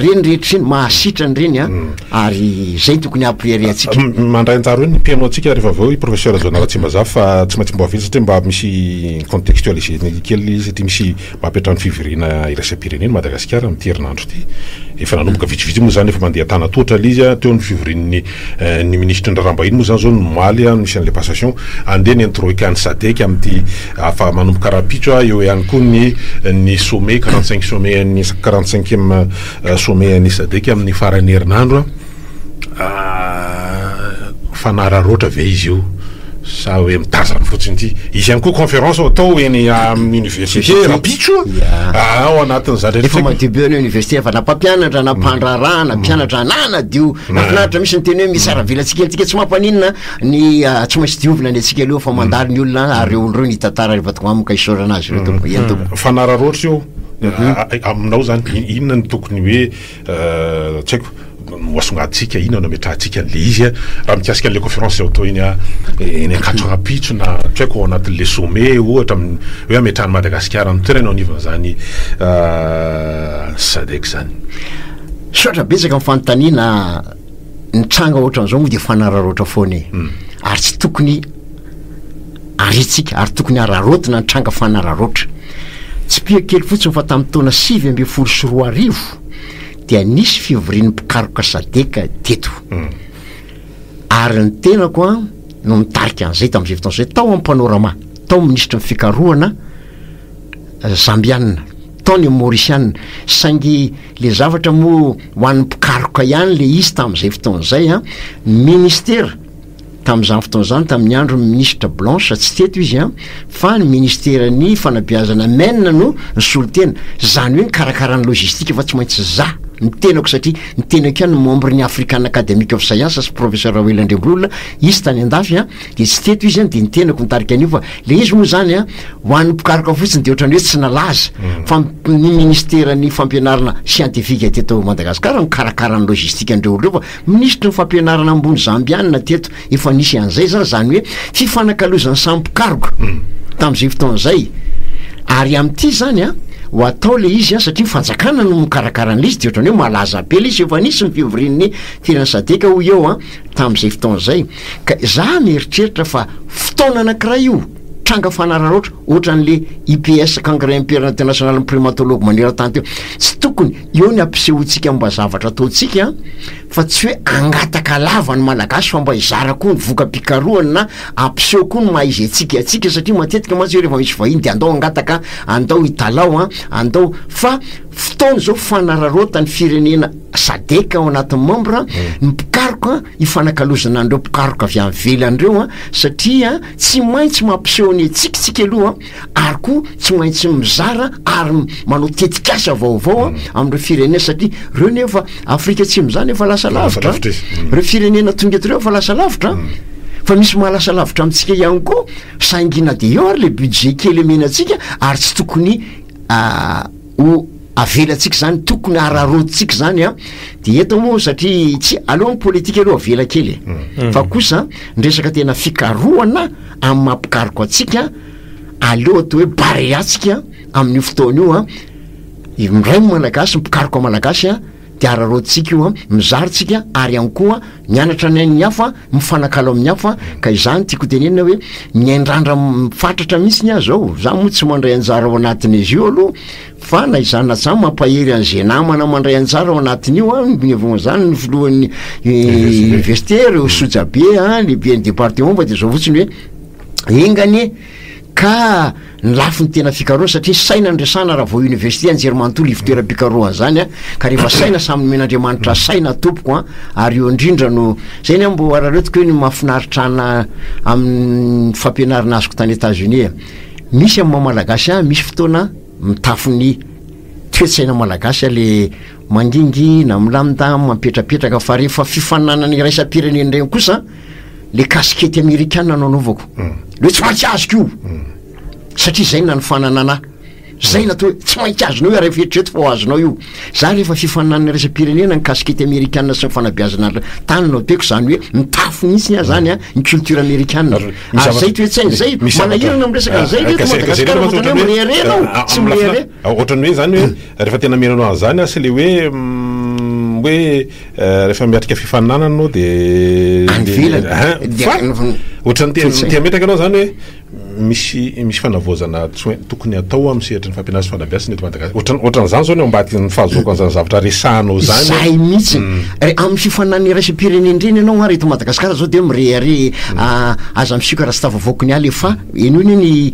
Reny rehetra ireny mahasitrana ireny an, ary izay no tokony hampireharehantsika.
Mandray anjara eo ny mpihaino antsika rehefa avy eo i Professeur Jaona Ratsimbazafy fa tsy maintsy mbo avela satria mba misy contextualiser-na kely izy satria misy mampiantrano fivoriana iraisam-pirenena Madagasikara amin'ity herinandro ity. Efa nanomboka vitsivitsy moa izany efa mandeha an-tanan-tohatra ilay izy an, teo ny fivorian'ny ny minisitry ny raharaham-bahiny moa izany izao ny omaly an, nisy an'ilay passation, handeha ny an'ny Troika ny Sadec amin'ity Afa manomboka rahampitso a, eo ihany koa ny ny sommet 45 sommet an'ny quarante cinquième sommet an'ny Sadec amin'ny faran'ny herinandro a, fanararaotra ve izy io sa hoe mitazana fotsiny ity? Hisy ihany koa conférence ho atao eny amin'ny université rahampitso a, ao anatin'izany rehetra
Efa madio be ny université fa na mpampianatra na mpandraharaha na mpianatra na nadio nafinaritra misy ny teny hoe mitsara velatsihy kely tsika tsy mampaninona Ny tsy maintsy diovina ny antsika aloha fa mandalo ny olona ary ireo olona ireo nitantara rehefa tonga amiko ka isaorana azy ireo tompoko. Eny tompoko.
Fanararaotra io aminao zany inona no tokony hoe tsy haiko no asongadintsika, inona no ametrahantsika an'le izy raha mikasika an'le conférence izay atao eny eny Ankatso rahampitso na tsy haiko ao anatin'le sommet ohatra amin'ny hoe ametrahan'i Madagasikara ny toerany eo anivon'izany Sadec izany.
Misaotra betsaka amin'ny fanontaniana. Ny tranga ohatran'izao moa dia fanararaotra foana e. Ary tsy tokony ariantsika, ary tokony araraotina ny tranga fanararaotra. Tsipihako kely fotsiny fa tamin'ny taona 2019 dia nisy fivorian'ny mpikaroka Sadec teto. Ary ny tenako an no nitarika an'izay tamin'izay fotoana izay tao amin'ny Panorama, tao ny minisitry ny fikarohana Zambiana, tao ny Maorisiana, saingy le zavatra moa ho an'ny mpikaroka ihany le izy tamin'izay fotoana izay an, ny ministera tamin'izany fotoana izany tamin'ny andron'ny minisitra Blanche tsy teto izy an, fa ny ministeran'ny fanabeazana MEN no nisolo tena, izany hoe nikarakara ny logistique fa tsy maintsy za ny tenako satria ny tenako ihany no membre ny African Academic of Science sy professeur Raoely Andriambololona, izy tany andafy an, de tsy teto izy an, de ny tenako nitarika an'io fa le izy moa zany an, Ho an'ny mpikaroka fotsiny dia ohatran'ny hoe tsy nalaza fa ny ministeran'ny fampianarana siantifika teto Madagasikara nikarakara ny logistique an'ireo olona ireo fa minisitry ny fampianarana ambony zambianina teto efa nisy an'izay zany, zany hoe fifanakalozan'ny samy mpikaroka tamin'izay fotoana izay ary amin'ity zany an ho atao le izy an satria ny fanjakana no mikarakara an'ilay izy dia ohatran'ny hoe malaza be le izy efa nisy ny fivorian'ny firenena sadec hoy eo an tamin'izay fotoana izay ka za mieritreritra fa fotoana anankiray io. tranga fanararaotra ohatran'le IPS Congrès International Primatologue maneran-tany teo. Tsy tokony eo ny ampisehoantsika mba zavatra ataontsika fa tsy hoe hangataka lava ny Malagasy fa mba hizara koa ny voka-pikarohana na hampiseho koa ny maha izy antsika antsika satria matetika mantsy hoe rehefa misy vahiny de andao hangataka, andao hitalaho an, andao fa fotoana izao fanararaotan'ny firenena Sadec ao anatin'ny membre ny mpikaroka hifanakalozana an'ireo mpikaroka avy any ivelany ireo an, satria tsy maintsy mampiseho ny antsika tsika aloha ary koa tsy maintsy mizara ary manao tetikasa vaovao amin'ireo firenena satria ireo nefa Afrika Atsimo izany efa lasa lavitra, ireo firenena tonga eto ireo efa lasa lavitra fa misy mahalasa lavitra amintsika ihany koa saingy na dia eo ary le budget kely omena antsika ary tsy tokony ho avelantsika izany, tokony araraotintsika izany an, de eto moa satria tsy, aleo ny politika aloha avela kely e, mm. fa kosa ny resaka tena fikarohana amin'ny maha mpikaroka antsika, aleo atao hoe barea tsika amin'io fotoana io an, miray ny malagasy, ny mpikaroka malagasy an, de araraotintsika io an, mizara tsika ary ihany koa mianatra ny ain'ny hafa, mifanakalo amin'ny hafa, ka izany tiako tenenina hoe miaindrandra fatratra mihitsy ny ahy zao, za moa tsy mandray anjara ao anatin'izy io aloha fa na izany na izany mampahery an'izay namana mandray anjara ao anatin'io an, izany ny filohan'ny université, ireo sojabe an, lehiben'ny département fa de zao fotsiny hoe enga anie Ka ny lafiny tena fikarohana satria saina no resahana raha vao université anjerimanontolo ivotoeram-pikarohana zany a, ka rehefa saina samy nomen'Andriamanitra saina tompoko a, ary eo indrindra no zay ny aho mbo araraotiko hoe ny mahafinaritra ana amin'ny fampianarana azoko tany Etats-Unis e, misy amin'ny maha malagasy ahy misy fotoana mitafy ny toe-tsaina malagasy aho le mangingina, milamindamina, mipetrapetraka fa rehefa fifaninanana iraisam-pirenena ireny kosa le kasikety amerikana no anaovako le hoe tsy maintsy azoko io satria zay no nanofanana anah zay natao hoe tsy maintsy azonao io ary efa eritrereto fa ho azonao io za rehefa fifaninanana iraisam-pirenena ny kasikety amerikana sy ny fanabeazana tany no ataoko zany hoe mitafy mihitsy aho zany a ny culture amerikana ary zay toe-tsaina zay manahirana amin'ny resaka an'izay ve eto Madagasikara ohatran'ny hoe mirehareha anao tsy mirehareha
ohatran'ny hoe zany hoe rehefa tena mihaino anao an'izany aho sy le hoe hoe Rehefa miatrika fifaninanana anao de
Any ivelany.
Hein, fa ohatran'ny te te hametraka anao zany hoe misy misy fanavaozana tsy hoe tokony atao amin'ny sehatry ny fampianarana sy fanabeazana eto Madagasikara. Ohatran- ohatran'izany zao ny ao ambadiky ny fahazoako an'izany zavatra resahanao zany.
Zay mihitsy. Re- Amin'ny fifaninanana iraisam-pirenena ireny ianao ary eto Madagasikara zao de mirehareha aza misioka raha tsy tafavoaky ny ala fa henoy anie ny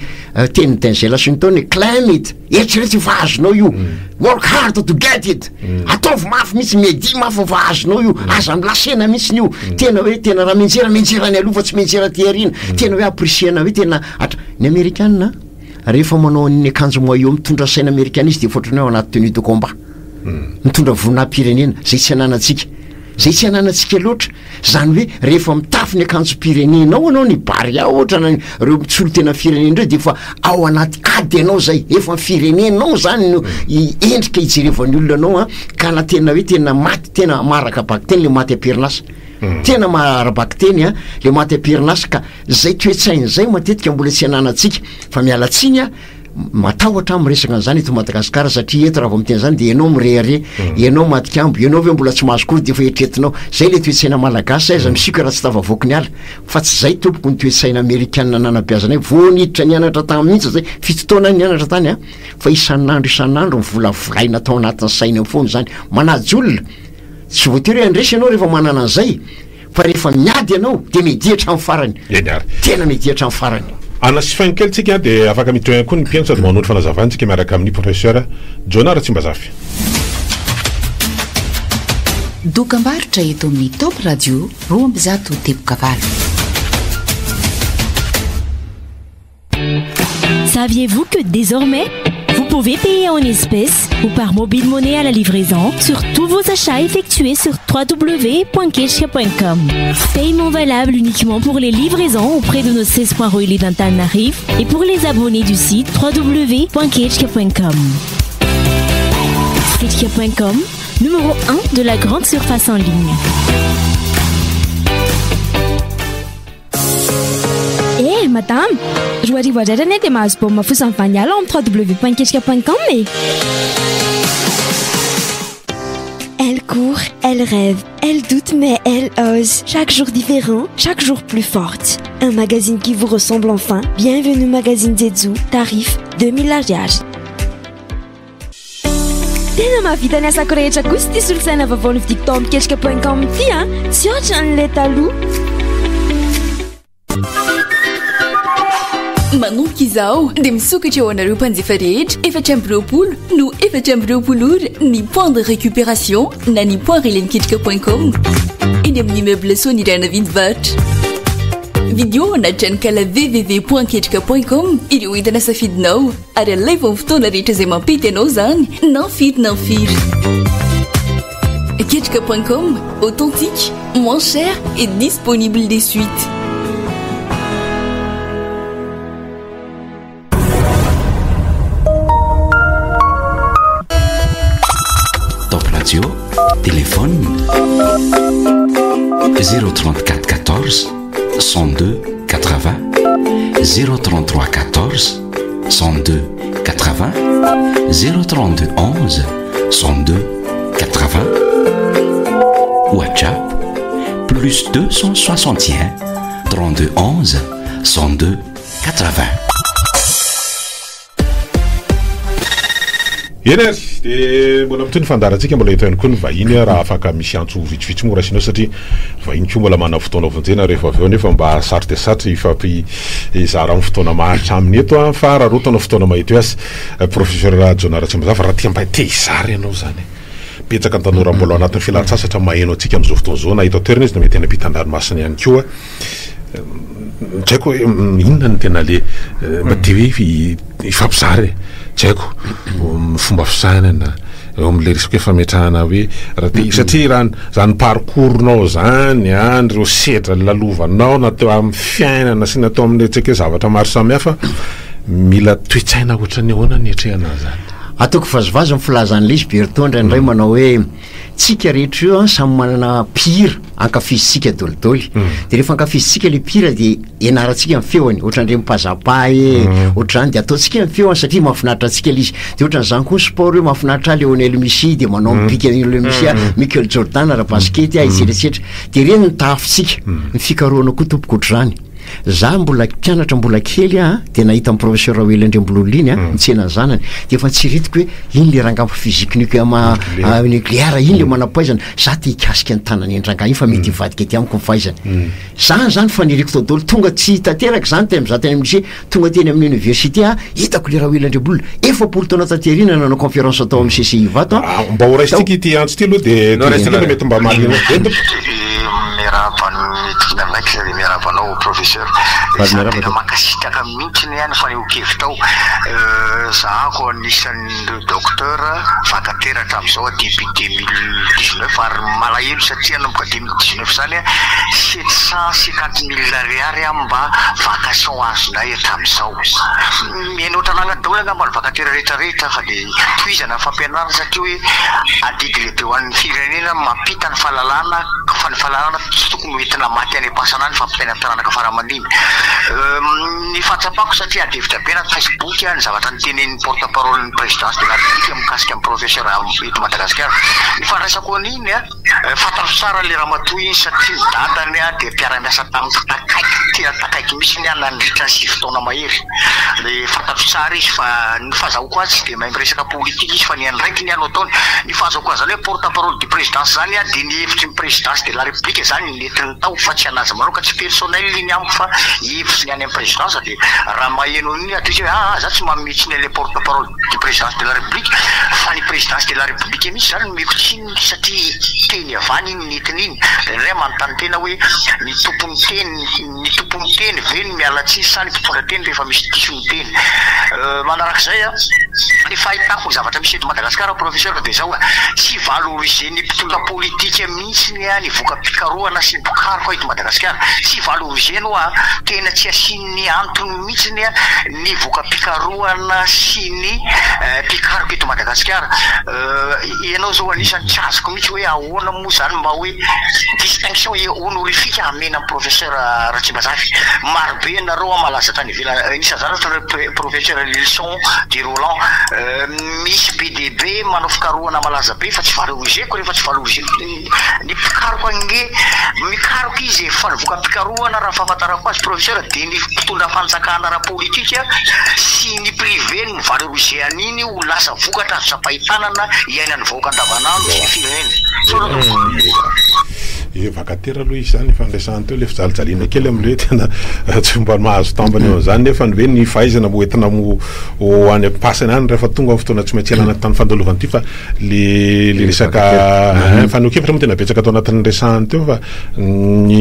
tenin'i Denzel Washington hoe claim it. Eritrereto fa azonao io. Work hard to get it. Ataovy mafy mihitsy, miadia mafy fa azonao io. Aza milasena mihitsy io. Tena hoe tena raha mianjera, mianjera any aloha fa tsy mianjera aty aoriana. Tena hoe apprécier-na hoe tena atra- Ny amerikana rehefa manao an'iny akanjo maillot mitondra saina amerikana izy dia efa ohatran'ny hoe ao anaty tenue de combat. Mitondra voninahi-pirenena, izay tsy ananantsika. Izay tsy ananantsika loatra. Izany hoe rehefa mitafy ny akanjom-pirenenao ianao, ny Barea ohatra na ireo mpisolo tena firenena ireo dia efa ao anaty ady ianao izay, efa ny firenenao izany no endrika ijerevan'ny olona anao an, ka na tena hoe tena maty, tena maharaka bakiteny le maty am-perinasa, tena maha-ara-bakiteny an le maty am-perinasa ka izay toe-tsaina izay matetika mbola tsy ananantsika fa miala tsiny an, Matahotra aho miresaka an'izany eto Madagasikara satria eto raha vao miteny izany dia ianao mirehareha, ianao matikambo, ianao ve mbola tsy mahazo cours dia efa eritreretinao. Zay ilay toe-tsaina malagasy, aiza misioka raha tsy tafavoaky ny ala. Fa tsy izay tompoko ny toe-tsaina amerikana nanabeazanay, vao niditra nianatra tany mihitsy zay, fito taona aho nianatra tany an, fa isan'andro isan'andro mivolavolaina tao anatin'ny saina foana izany. Manaja olona, tsy voatery hoe handresy ianao rehefa manana an'izay. Fa rehefa miady ianao dia miadia hatramin'ny farany.
Eny ary.
Tena miadia hatramin'ny farany.
Ana sy faingo kely tsika dia afaka miditra ihany koa ny mpihaino sady manondro fanazavana tsika miaraka amin'ny Professeur Jonah Ratsimbazafy.
Dokambarotra eto amin'ny Top Radio 201.8.
Saviez-vous que désormais, vous pouvez payer en espèces ou par mobile monnaie à la livraison sur tous vos achats effectués sur www.ketrika.com. Paiement valable uniquement pour les livraisons auprès de nos 16 points relais d'Antananarivo et pour les abonnés du site www.ketrika.com. Ketrika.com, numéro 1 de la grande surface en ligne.
Eh madama, 2000 ariary anie dia mahazo baolina fosa amin'ny vaniala ao amin'ny www.ketrika.com e! Elle court, elle rêve, elle doute mais elle ose. Chaque jour différent, chaque jour plus forte. Un magazine qui vous ressemble enfin. Bienvenue magazine Jejoo, tarif 2000 ariary. Tena mahavita ny asako rehetra kosa ity solosaina vaovao novidiako tao amin'ny ketrika point com ity a! Tsy ohatran'ilay taloha.
Manomboka izao dia misokatra ho anareo mpanjifa rehetra 24 no 24 ora ny point de récupération na ny point relais niketrika point com eny amin'ny immeuble Sonirana Vidivarotra. Vidio na tranonkala www point ketrika point com ireo entana safidinao ary alaivo amin'ny fotoana rehetra izay mampety anao izany na firy na firy. Ketrika point com, authentique, moins cher et disponible de suite.
Top Radio, téléphone 034 14 102 80 033 14 102 80 032 11 102 80 WhatsApp plus 261 32 11 102 80.
Eny ary, dia mbola mitohy ny fandaharantsika, mbola eto ihany koa ny vahiny raha afaka misy antso vitsivitsy moa raisina eo satria vahiny koa mbola manana fotoana vonjena rehefa avy eo nefa mba sarotra dia sarotra hifampizara amin'ny fotoana maharitra aminy eto an, fa raha roa taona fotoana mahita eo aza Professeur Rajaonah Ratsimbazafy raha tia mba te hizara ianao izany e. Betsaka ny tanora mbola ao anatin'ny fialan-tsasatra maheno antsika amin'izao fotoana izao na eto an-toerana izy na mety any ampitan-dranomasina ihany koa. Tsy haiko hoe inona no tena le mba te hoe hifampizara e. Tsy haiko fomba fisainana eo amin'ilay resaka hoe fametrahana hoe raha te satria raha zany parcours-nao zany an, ireo sedra lalovanao na teo amin'ny fiainana sy ny atao amin'ny tsy haiko hoe zavatra maro samihafa mila toe-tsaina ohatran'ny ahoana ny hiatrehana an'izany?
Ataoko vazivazy ny filazan'ilay izy Bertho indraindray manao hoe tsika rehetra io an samy manana mpihira ankafizintsika dolidoly de rehefa ankafizintsika le mpihira de ianarantsika ny feony ohatran'ireny pazzapa e ohatr'izany de ataontsika ny feony satria mahafinaritra antsika le izy de ohatran'izany koa ny sport hoe mahafinaritra ahy Lionel Messi de manao ny bika an'i Lionel Messi aho Michael Jordan raha basikety aho etsetra etsetra de ireny ny tahafintsika ny fikarohana koa tompoko ohatr'izany Za mbola mpianatra mbola kely aho dia nahita an'i Professeur Raoely Andriambololona iny an, nitsena ny zanany, dia efa notsiritiko hoe iny le rangahy physique nucléaire nucléaire iny le manam-pahaizana, za te hikasika ny tanan'iny rangahy iny fa mety hivadika aty amiko ny fahaizany. Zany zany faniriako tao daholo, tonga tsy tanteraka zany tany za tany amin'ny lycée, tonga teny amin'ny université aho, hitako le Raoely Andriambololona, 40 taona taty aoriana nanao conférence tao amin'ny CCI Ivato aho.
Mba ho raisintsika ity antso ity aloha dia tohizintsika fa mety mba mahaliana.
Miarahaba an'i Dina Mike dia miarahaba anao Professeur. Izaho tena mankasitraka mihitsy ny ny fanehoan-kevitrao. Zahako anisan'ireo docteur vakatere hatramin'izao depuis 2019 ary malahelo satria nanomboka 2019 izany 750 mille ariary mba vacation azonay hatramin'izao. Mihaino ohatran'anona daholo angamba ny vakatere rehetra rehetra fa dia tohizana ny fampianarana satria hoe adidy lehibe ho an'ny firenena ny mampita ny fahalalana fa ny fahalalana tsy tokony ho entina maty any am-pasana any fa ampitaina amin'ny taranaka fara aman-dimby. Ny fahatsapako satria ady hevitra be anaty facebook ny zavatra notenenin'ny porte parole ny présidence de la république mikasika ny professeur eto Madagasikara. Ny fandraisako an'iny an, Fantatro tsara ilay ramatoa iny satria ny dadany dia mpiara-miasa tamiko takaiky, tena takaiky mihitsy aho nandritra ny sivy taona mahery. Dia fantatro tsara izy fa ny fahazahoako azy tsy dia mahay miresaka politika izy fa ny andraikiny no ataony. Ny fahazahoako azy izany hoe porte parole du présidence izany dia ny hevitry ny présidence de la république izany no nentiny tao fa tsy an'azy manoka, tsy personnel iny amiko fa hevitry ny any amin'ny présidence dia raha maheno an'iny aho dia izy hoe aa za tsy manome tsiny an'ilay porte parole du présidence de la république fa ny présidence de la république mihitsy izany no omeko tsiny. Satria teny avy any iny nentiny iny, indraindray aho manontany tena hoe ny tompon'ny teny, ny tompon'ny teny ve no miala tsiny sa ny mpitondra teny rehefa misy diso ny teny. Manarak'izay an, ny fahitako ny zavatra misy eto Madagasikara Professeur dia izao, tsy valoriser-n'ny mpitondra politika mihitsy ny voka-pikarohana sy ny mpikaroka eto Madagasikara, tsy valoriser-ny hoa, tena tsy asiany antony mihitsy ny voka-pikarohana sy ny mpikaroka eto Madagasikara. Ianao zao anisany tsy azoko mihitsy hoe ahoana moa zany mba hoe distinction et honorifique amena an'i professeur Ratsimbazafy. Maro be ianareo an malaza tany ivelany, anisan'izany ohatra hoe professeur Lylison de Roland. Misy be dia be manao fikarohana malaza be fa tsy valoriser-ko rehefa tsy valoriser-ko ny mpikaroka ange mikaroka izy e fa ny voka-pikarohana raha ny fahafantarako azy professeur dia ny mpitondra fanjakana ara-politika sy ny privé no mi-valoriser an'iny ho lasa vokatra azo tsapain-tanana iainan'ny vahoaka andavanandro sy ny firenena. Misaotra tompoko.
Ie, vacataire aloha izy izany, efa niresahany teo ilay fijalijaliana kely amin'ilay hoe tena tsy mba mahazo tambiny eo an'izany nefa ny hoe ny fahaizana ho entina ho any am-pasana any rehefa tonga ny fotoana tsy maintsy ialana tany fandalovana ity fa le le resaka fanehoan-kevitra moa tena betsaka tao anatin'ny resahany teo fa ny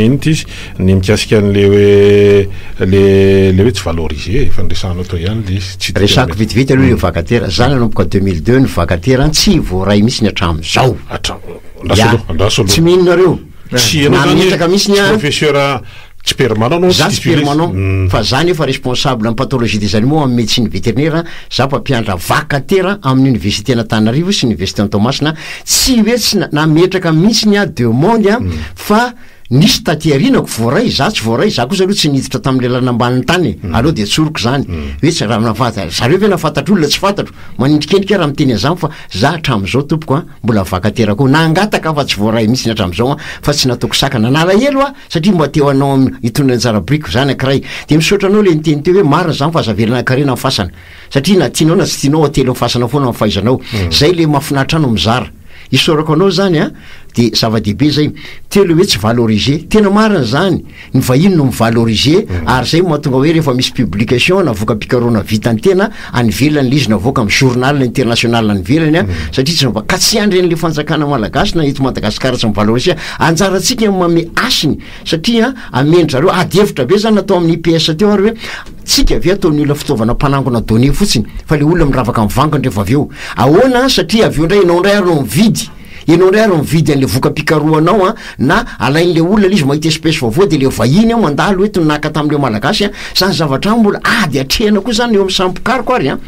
ino ty izy ny mikasika an'le hoe le le hoe tsy valoriser efa niresahanao teo ihany le izy tsy
Resahako vetivety aloha le vacataire, za nanomboka 2002 ny vacataire tsy voaray mihitsy ny hatramin'izao.
Hatram- andraso aloha, andraso aloha.
Tsy mino nareo.
Tsy ianao zany
Nametraka mihitsy ny ahy.
professeur Tsy permanent anao,
Za
tsy
tsy
titulaire.
permanent fa za nefa responsable am pathologie des animaux am médecine vétérinaire, za mpampianatra vacataire amin'ny université an'Antananarivo sy université Toamasina, tsy hoe tsy nametraka mihitsy aho demande an, fa nisy taty aorianako voaray, za tsy voaray, za kosa aloha tsy niditra tamin'ny lalana ambanin'ny tany e, aleo de tsoriko zany, hoe tsy raha nahafantatra, zareo ve nahafantatro olona tsy fantatro, manendrikendrika aho raha miteny an'izany fa za hatramin'izao tompoko an, mbola vacataire koa, nangataka aho fa tsy voaray mihitsy hatramin'izao an, fa tsy nataoko sakana, nalahelo aho Satria mba teo anao am hitondra ny anjara biriko zany ankiray. Dia misaotra anao le niteny teo hoe marina zany fa aza avelana ankarena ny fasana. Satria na tianao na tsy tianao atelo am fasana foana ny fahaizanao. Zay le mahafinaritra anao mizara. Isaorako anao zany a, de zava-dehibe zay. Teo le hoe tsy valoriser. Tena marina zany. Ny vahiny no mi-valoriser ary zay no mahatonga hoe rehefa misy publication na voka-pikarohana vitan'ny tena any ivelany le izy navoaka am journal international any ivelany a, satria tsy mba ka tsy andry an'le fanjakana malagasy na eto Madagasikara tsy mi-valoriser. Anjarantsika ny manome hasiny satria amen-dry zareo ady hevitra be zany natao amin'ny IPS teo ary hoe tsika ve ataon'ny olona fitaovana mpanangona données fotsiny fa le olona miravaka mivangony rehefa avy eo. Ahoana satria avy eo indray ianao indray ary no mividy, ianao indray ary mividy an'le voka-pikarohanao an, na alain'le olona le izy mahita espèce vaovao de le vahiny ao mandalo eto naka tam'le malagasy an, zany zavatra mbola ady atrehina koa zany eo amin'ny samy mpikaroka ary an,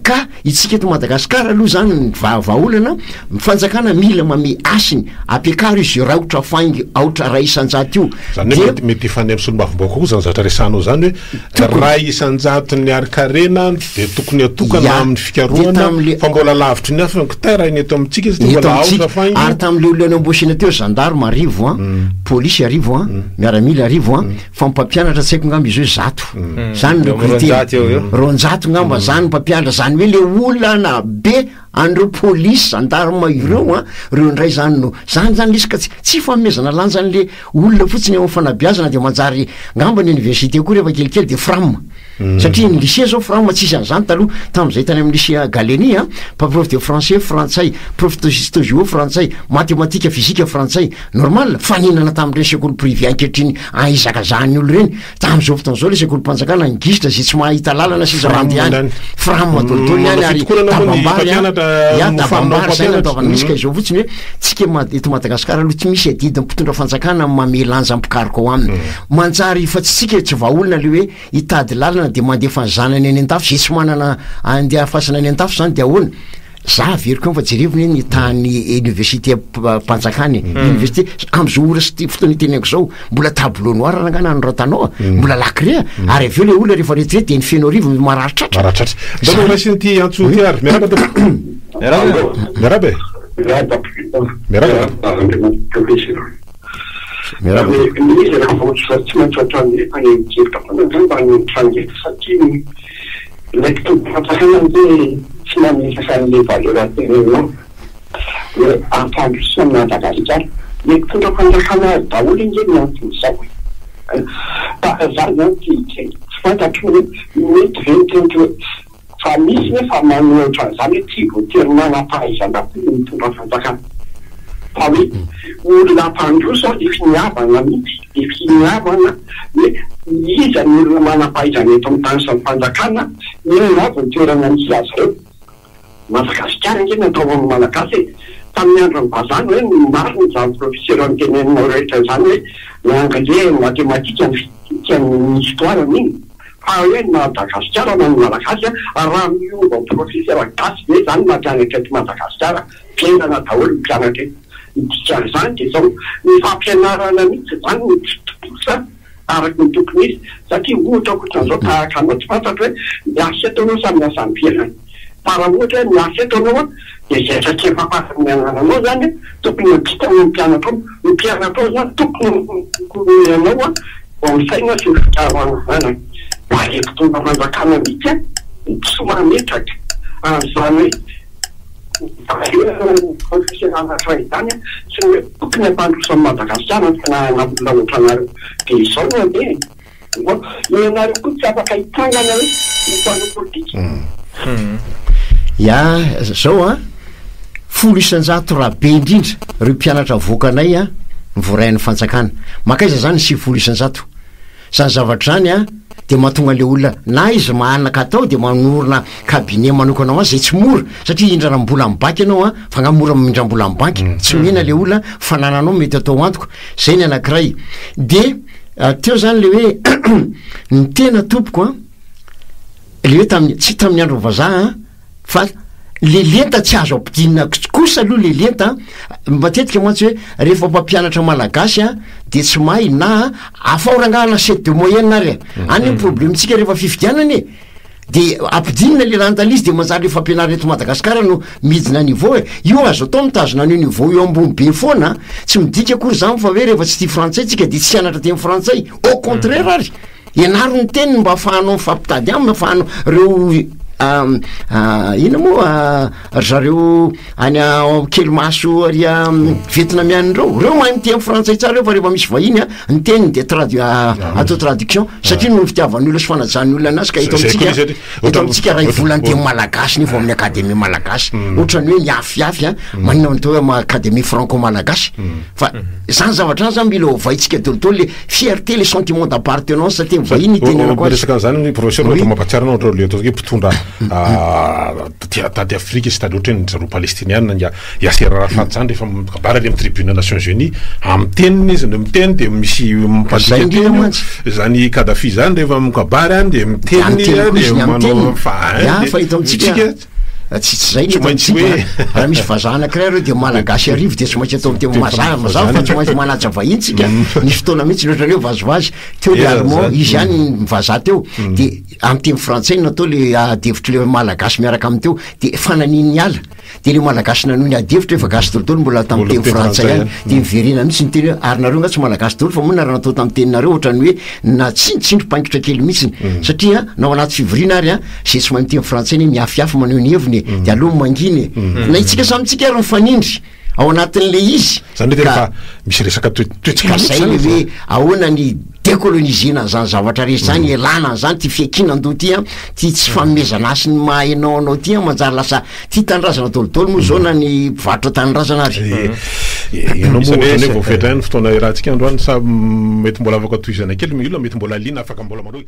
ka Itsika eto Madagascar aloha zany ny vahaolana, ny fanjakana mila mame hasiny, ampiakaro izy raotra faingo aotra 1% io.
Zany hoe mety mety hifanena amin'ny solombavambahoaka koa zany zavatra resahanao zany hoe 1% ny harin-karena dia tokony atokana amin'ny fikarohana fa mbola lavitry ny hafa ny kitay raha ny eto amintsika satria mbola aotra faingo.
Ary tamin'le olona namboasina teo gendarme 1000 an, polisy 1000 an, miaramila 1000 an, Fa mpampianatra tsy haiko ngamba izy hoe 100. Zany no recruter. 200 ngamba zany mpampianatra, zany hoe le olana be an'ireo polisy, gendarme ireo an, reo indray zany no, zany zany le izy ka tsy, tsy fanomezana lanja an'le olona fotsiny eo amin'ny fanabeazana de manjary ngamba ny université koa rehefa kelikely de fram. Satria ny lycée zao fram tsisy an'izany taloha, tamin'izay tany amin'ny lycée Gallieni an, prof de français frantsay, prof de histo géo frantsay, matematika, fizika frantsay. Normal, faninana tamin'ireny sekoly privé ankehitriny ahizakazahan'ny olona ireny, tamin'izao fotoana izao ilay sekolim-panjakana ngisitra izay tsy mahita lalana sisa mandeha any, fram daholo ny any ary dabam-bary an, ya dabam-bary izay no ataovana misy ka izao fotsiny hoe tsika eto Madagasikara aloha tsy misy adidin'ny mpitondra fanjakana mamehy lanja mpikaroka ao aminy, manjary fa tsy tsika tsy vahaolana ilay hoe hitady lalana dia mandefa ny zanany any an-dafy, izay tsy manana andeha fasana any an-dafy izany dia ahoana? Za averiko eo fa jerevo ne ny tahan'ny université mpanjakana e. Université am'zao ora sy ty fotoana itenenako zao mbola tableau noir rangah nanoratanao a, mbola la craie a, ary avy eo le olona rehefa retraite de ny Fenoarivo no marary tratra.
Marary tratra. Ndao aloha raisina ity antso ity ary. Miarahaba tompoko.
Miarahaba.
Miarahaba e. Miarahaba.
Miarahaba tompoko.
Ny izy raha vao tsy maintsy ohatran'ny efa ny mijery foana angamba ny mitranga eto satria Ilay mpitondra fanjakana ange tsy mametraka an'ilay valeur teneninao hoe hampandrosoana an'i Madagasikara. Ilay mpitondra fanjakana daholo ange no anton'izao e. Fa za zany tsy tsy fantatro hoe mety ve ny teniko hoe fa misy nefa manohitra an'izany hoe tsy voatery manam-pahaizana koa ny mitondra fanjakana. Fa hoe olona hampandroso an, le finiavana mihitsy, le finiavana hoe iza ny olona manam-pahaizana eto amin'ny tany sy ny fanjakana, inona avy ny toerana misy azy ireo. Madagasikara ange natao ho an'ny Malagasy e! Tamin'ny andron'ny vazaha hoe marina izany professeur noteneninao rehetra izany hoe ny anglais, ny matematika, ny fizika, ny histoire n'inona. Fa hoe ny Madagasikara na ny Malagasy raha miova professeur gasy ve izany mampianatra eto Madagasikara? Mpiainana daholo ny mpianatra eto. Ny dikan'izany dia izao, ny fampianarana mihitsy izany no tsy tontosa araka ny tokony izy. Satria ohatra ohatran'izao tahaka anao tsy fantatro hoe miasa eto ianao sa miasa any ivelany. Fa raha ohatra hoe miasa eto ianao an, dia izay traikefa farany anananao izany an, tokony hampita amin'ny mpianatrao. Ny mpianatrao izany tokony ho anao an, ao amin'ny saina sy ny fitiavana anana. Fa ilay mpitondra fanjakana mihitsy an, no tsy mametraka an'izany hoe valeur professionnel izany an, sy ny hoe tokony hampandroso an'i Madagasikara ny fananana olona ohatranareo. Dia izao no andeha e. Ianareo koa tsy afaka hitsangana hoe ho mpanao politika.
Ya, zao an, 10% raha be indrindra ireo mpianatra avoakanay an, ny voarain'ny fanjakana. Mankaiza zany ny 90%? Zany zavatra zany an, de mahatonga an'le olona na izy manana atao de manorina cabinet manokana ho azy zay tsy mora satria hindranam-bola amin'ny banky ianao an, fa nga mora mindram-bola amin'ny banky, tsy mihena le olona, fanananao mety atao antoka, zay ny anakiray. De Teo zany le hoe ny tena tompoko an, le hoe tamin'ny, tsy tamin'ny andron'ny vazaha an, fa le lenta tsy azo ampidinina kosa aloha le lenta an, matetika mantsy hoe rehefa mpampianatra malagasy an de tsy mahay na afaho rangaha l'assiette de moyenne ary e, any ny problème-tsika rehefa fifidianana e. De ampidinina le rantalizy de manjary le fampianarana eto Madagasikara no midina niveau e. Io azo atao mitazona an'io niveau io ambony be foana, tsy midika akory zany fa hoe rehefa tsy tia frantsay tsika de tsy hianatra teny frantsay, au contraire ary, ianaro ny teniny mba afahanao mifampitady aminy, afahanao reo inona moa ry zareo any Kelimaso ary Vietnamiana reo, reo mahay miteny frantsay tsara reo fa rehefa misy vahiny a, ny teniny de tradu- atao traduction satria noho ny fitiavan'ny olona sy fanajan'ny olona anazy ka eto amintsika eto amintsika ray volana teny malagasy nefa ao amin'ny akademia malagasy ohatran'ny hoe miafiafy a maninona ny atao hoe akademia franco malagasy fa zany zavatra zany zany mila ovaintsika daholo le fierté le sentiment d'appartenance teny vahiny itenenako azy
Resaka an'izany ny professeur ohatra mampahatsiaro anao ohatra le ataontsika hoe mpitondra taty taty Afrika sy tany ohatra hoe ny zareo palestiniana nga Yasser Arafat zany rehefa mikabary any amin'ny tribune Nations Unies amin'ny teniny izy no miteny de misy
Zay
mpadika
indrindra
teny io
mantsy.
zany Kadhafi zany rehefa mikabary any de
De
miteny
amin'ny teny koa
de
izy ny amin'ny
manao
teniny.
fa
Ya,
de
fa eto amintsika
tsika
tsy tsy zay ny
tsy
eto
maintsy
amintsika
hoe
raha misy vazaha anankiray reo de malagasy arivo de tsy maintsy atao amin'ny teny
Teny
mazava mazava fa tsy maintsy manaja vahiny tsika nisy fotoana mihitsy ny ohatran'ny hoe vazivazy teo le
Ela
allemand
zany.
izy ihany ny vazaha teo de amin'ny teny frantsay no natao le ady hevitry le malagasy miaraka aminy teo de fananiny ala De ireo malagasy nanohy ny ady hevitra efa gasy dolidoly mbola tamin'ny teny frantsay ihany de miverena mihitsy ny teny hoe ary nareo nga tsy malagasy daholo fa moa raha natao tamin'ny teninareo ohatran'ny hoe natsindritsindry paingotra kely mihitsy satria na ao anaty fivoriana ary a zay tsy mahay miteny frantsay anie miafiafy maneho ny heviny e de aleo mangina e na itsika samy tsika ary mifanindry ao anatin'le izy
Zany hoe tena fa misy resaka toe- toe-tsaina
ka
mihitsy
zay le
zany
hoe ahoana ny Decoloniser-na an'izany zavatra rehetra izany, ialana an'izany ity fiankinan-doha ity an, ity tsy fanomezana hasy ny maha ianao anao ity an, manjary lasa tia tanindrazana daholo moa izao na ny mpivarotra tanindrazana ary.
Ianao moa ohatran'ny hoe voafetra ihany ny fotoana iarahantsika androany sa mety mbola afaka tohizana kely ny olona mety mbola liana afaka mbola manohy.